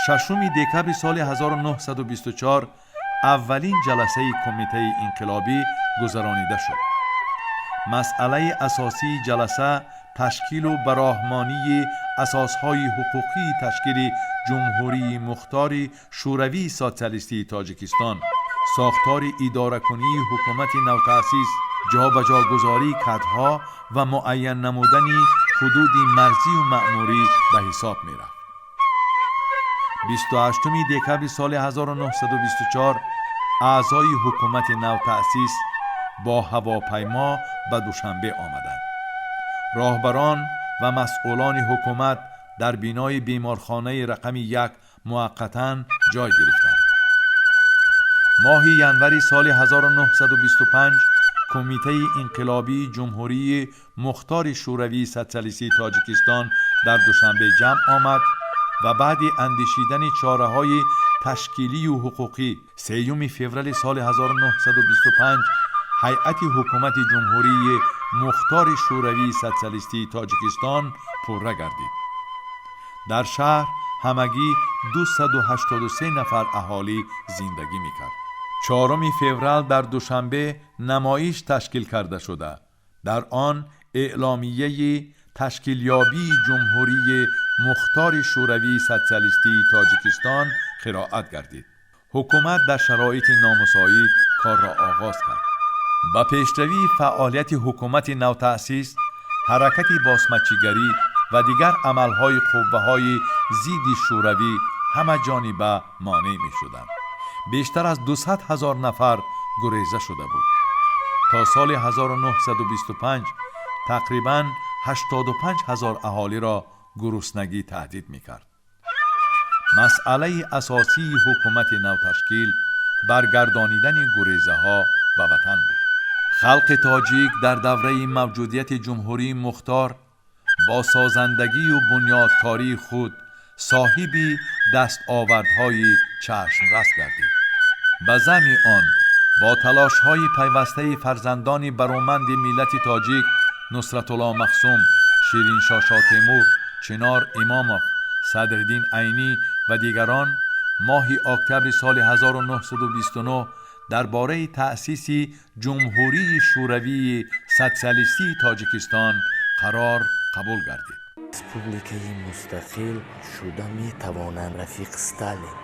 6 декабри соли 1924 аввалин ҷаласаи Кумитаи инқилобӣ гузаронида шуд. Масъалаи асосии ҷаласа ташкилу бароҳмонии асосҳои ҳуқуқии ташкили Ҷумҳурии Мухтори Шӯравии Социалистии Тоҷикистон, сохтори идоракунии ҳукумати навтаъсис, ҷобаҷогузории кадрҳо ва муайян намудани ҳудуди марзию маъмурӣ ба ҳисоб мерафт. 28 декабри соли 1924 аъзои ҳукумати навтаъсис бо ҳавопаймо ба Душанбе омаданд. Роҳбарон ва масъулони ҳукумат дар бинои беморхонаи рақами 1 муваққатан ҷой гирифтанд. Моҳи январи соли 1925 Кумитаи инқилобии Ҷумҳурии Мухтори Шӯравии Социалистии Тоҷикистон дар Душанбе ҷамъ омад ва баъди андешидани чораҳои ташкилию ҳуқуқӣ 3 феврали соли 1925 ҳайати ҳукумати Ҷумҳурии Мухтори Шӯравии Социалистии Тоҷикистон пурра гардид. Дар шаҳр ҳамагӣ 283 нафар аҳолӣ зиндагӣ мекард. 4 феврал дар Душанбе намоиш ташкил карда шуда, дар он эъломияи ташкилёбии Ҷумҳурии Мухтори Шӯравии Социалистии Тоҷикистон қироат гардид. Ҳукумат дар шароити номусоид корро оғоз кард. Ба пешравии фаъолияти ҳукумати навтаъсис, ҳаракати босмачигарӣ ва дигар амалҳои қувваҳои зидди шӯравӣ ҳамаҷониба монеъ мешуданд. Бештар аз 200 ҳазор нафар гуреза шуда буд. То соли 1925 тақрибан 85 ҳазор аҳолиро гуруснагӣ таҳдид мекард. Масъалаи асосии ҳукумати навташкил баргардонидани гурезаҳо ба ватан буд. Халқи тоҷик дар давраи мавҷудияти Ҷумҳурии Мухтор бо созандагию бунёдкории худ соҳиби дастовардҳои чашмрас гардид. Ба заъми он, бо талошҳои пайвастаи фарзандони бароманди миллати тоҷик Нусратулло Махсум, Шириншоҳ Шотемур, Чинор Имомов, Садриддин Айнӣ ва дигарон моҳи октябри соли 1929 дар бораи таъсиси Ҷумҳурии Шӯравии Социалистии Тоҷикистон қарор қабул гардид. Республикаи мустақил шуда метавонанд, рафиқ Сталин.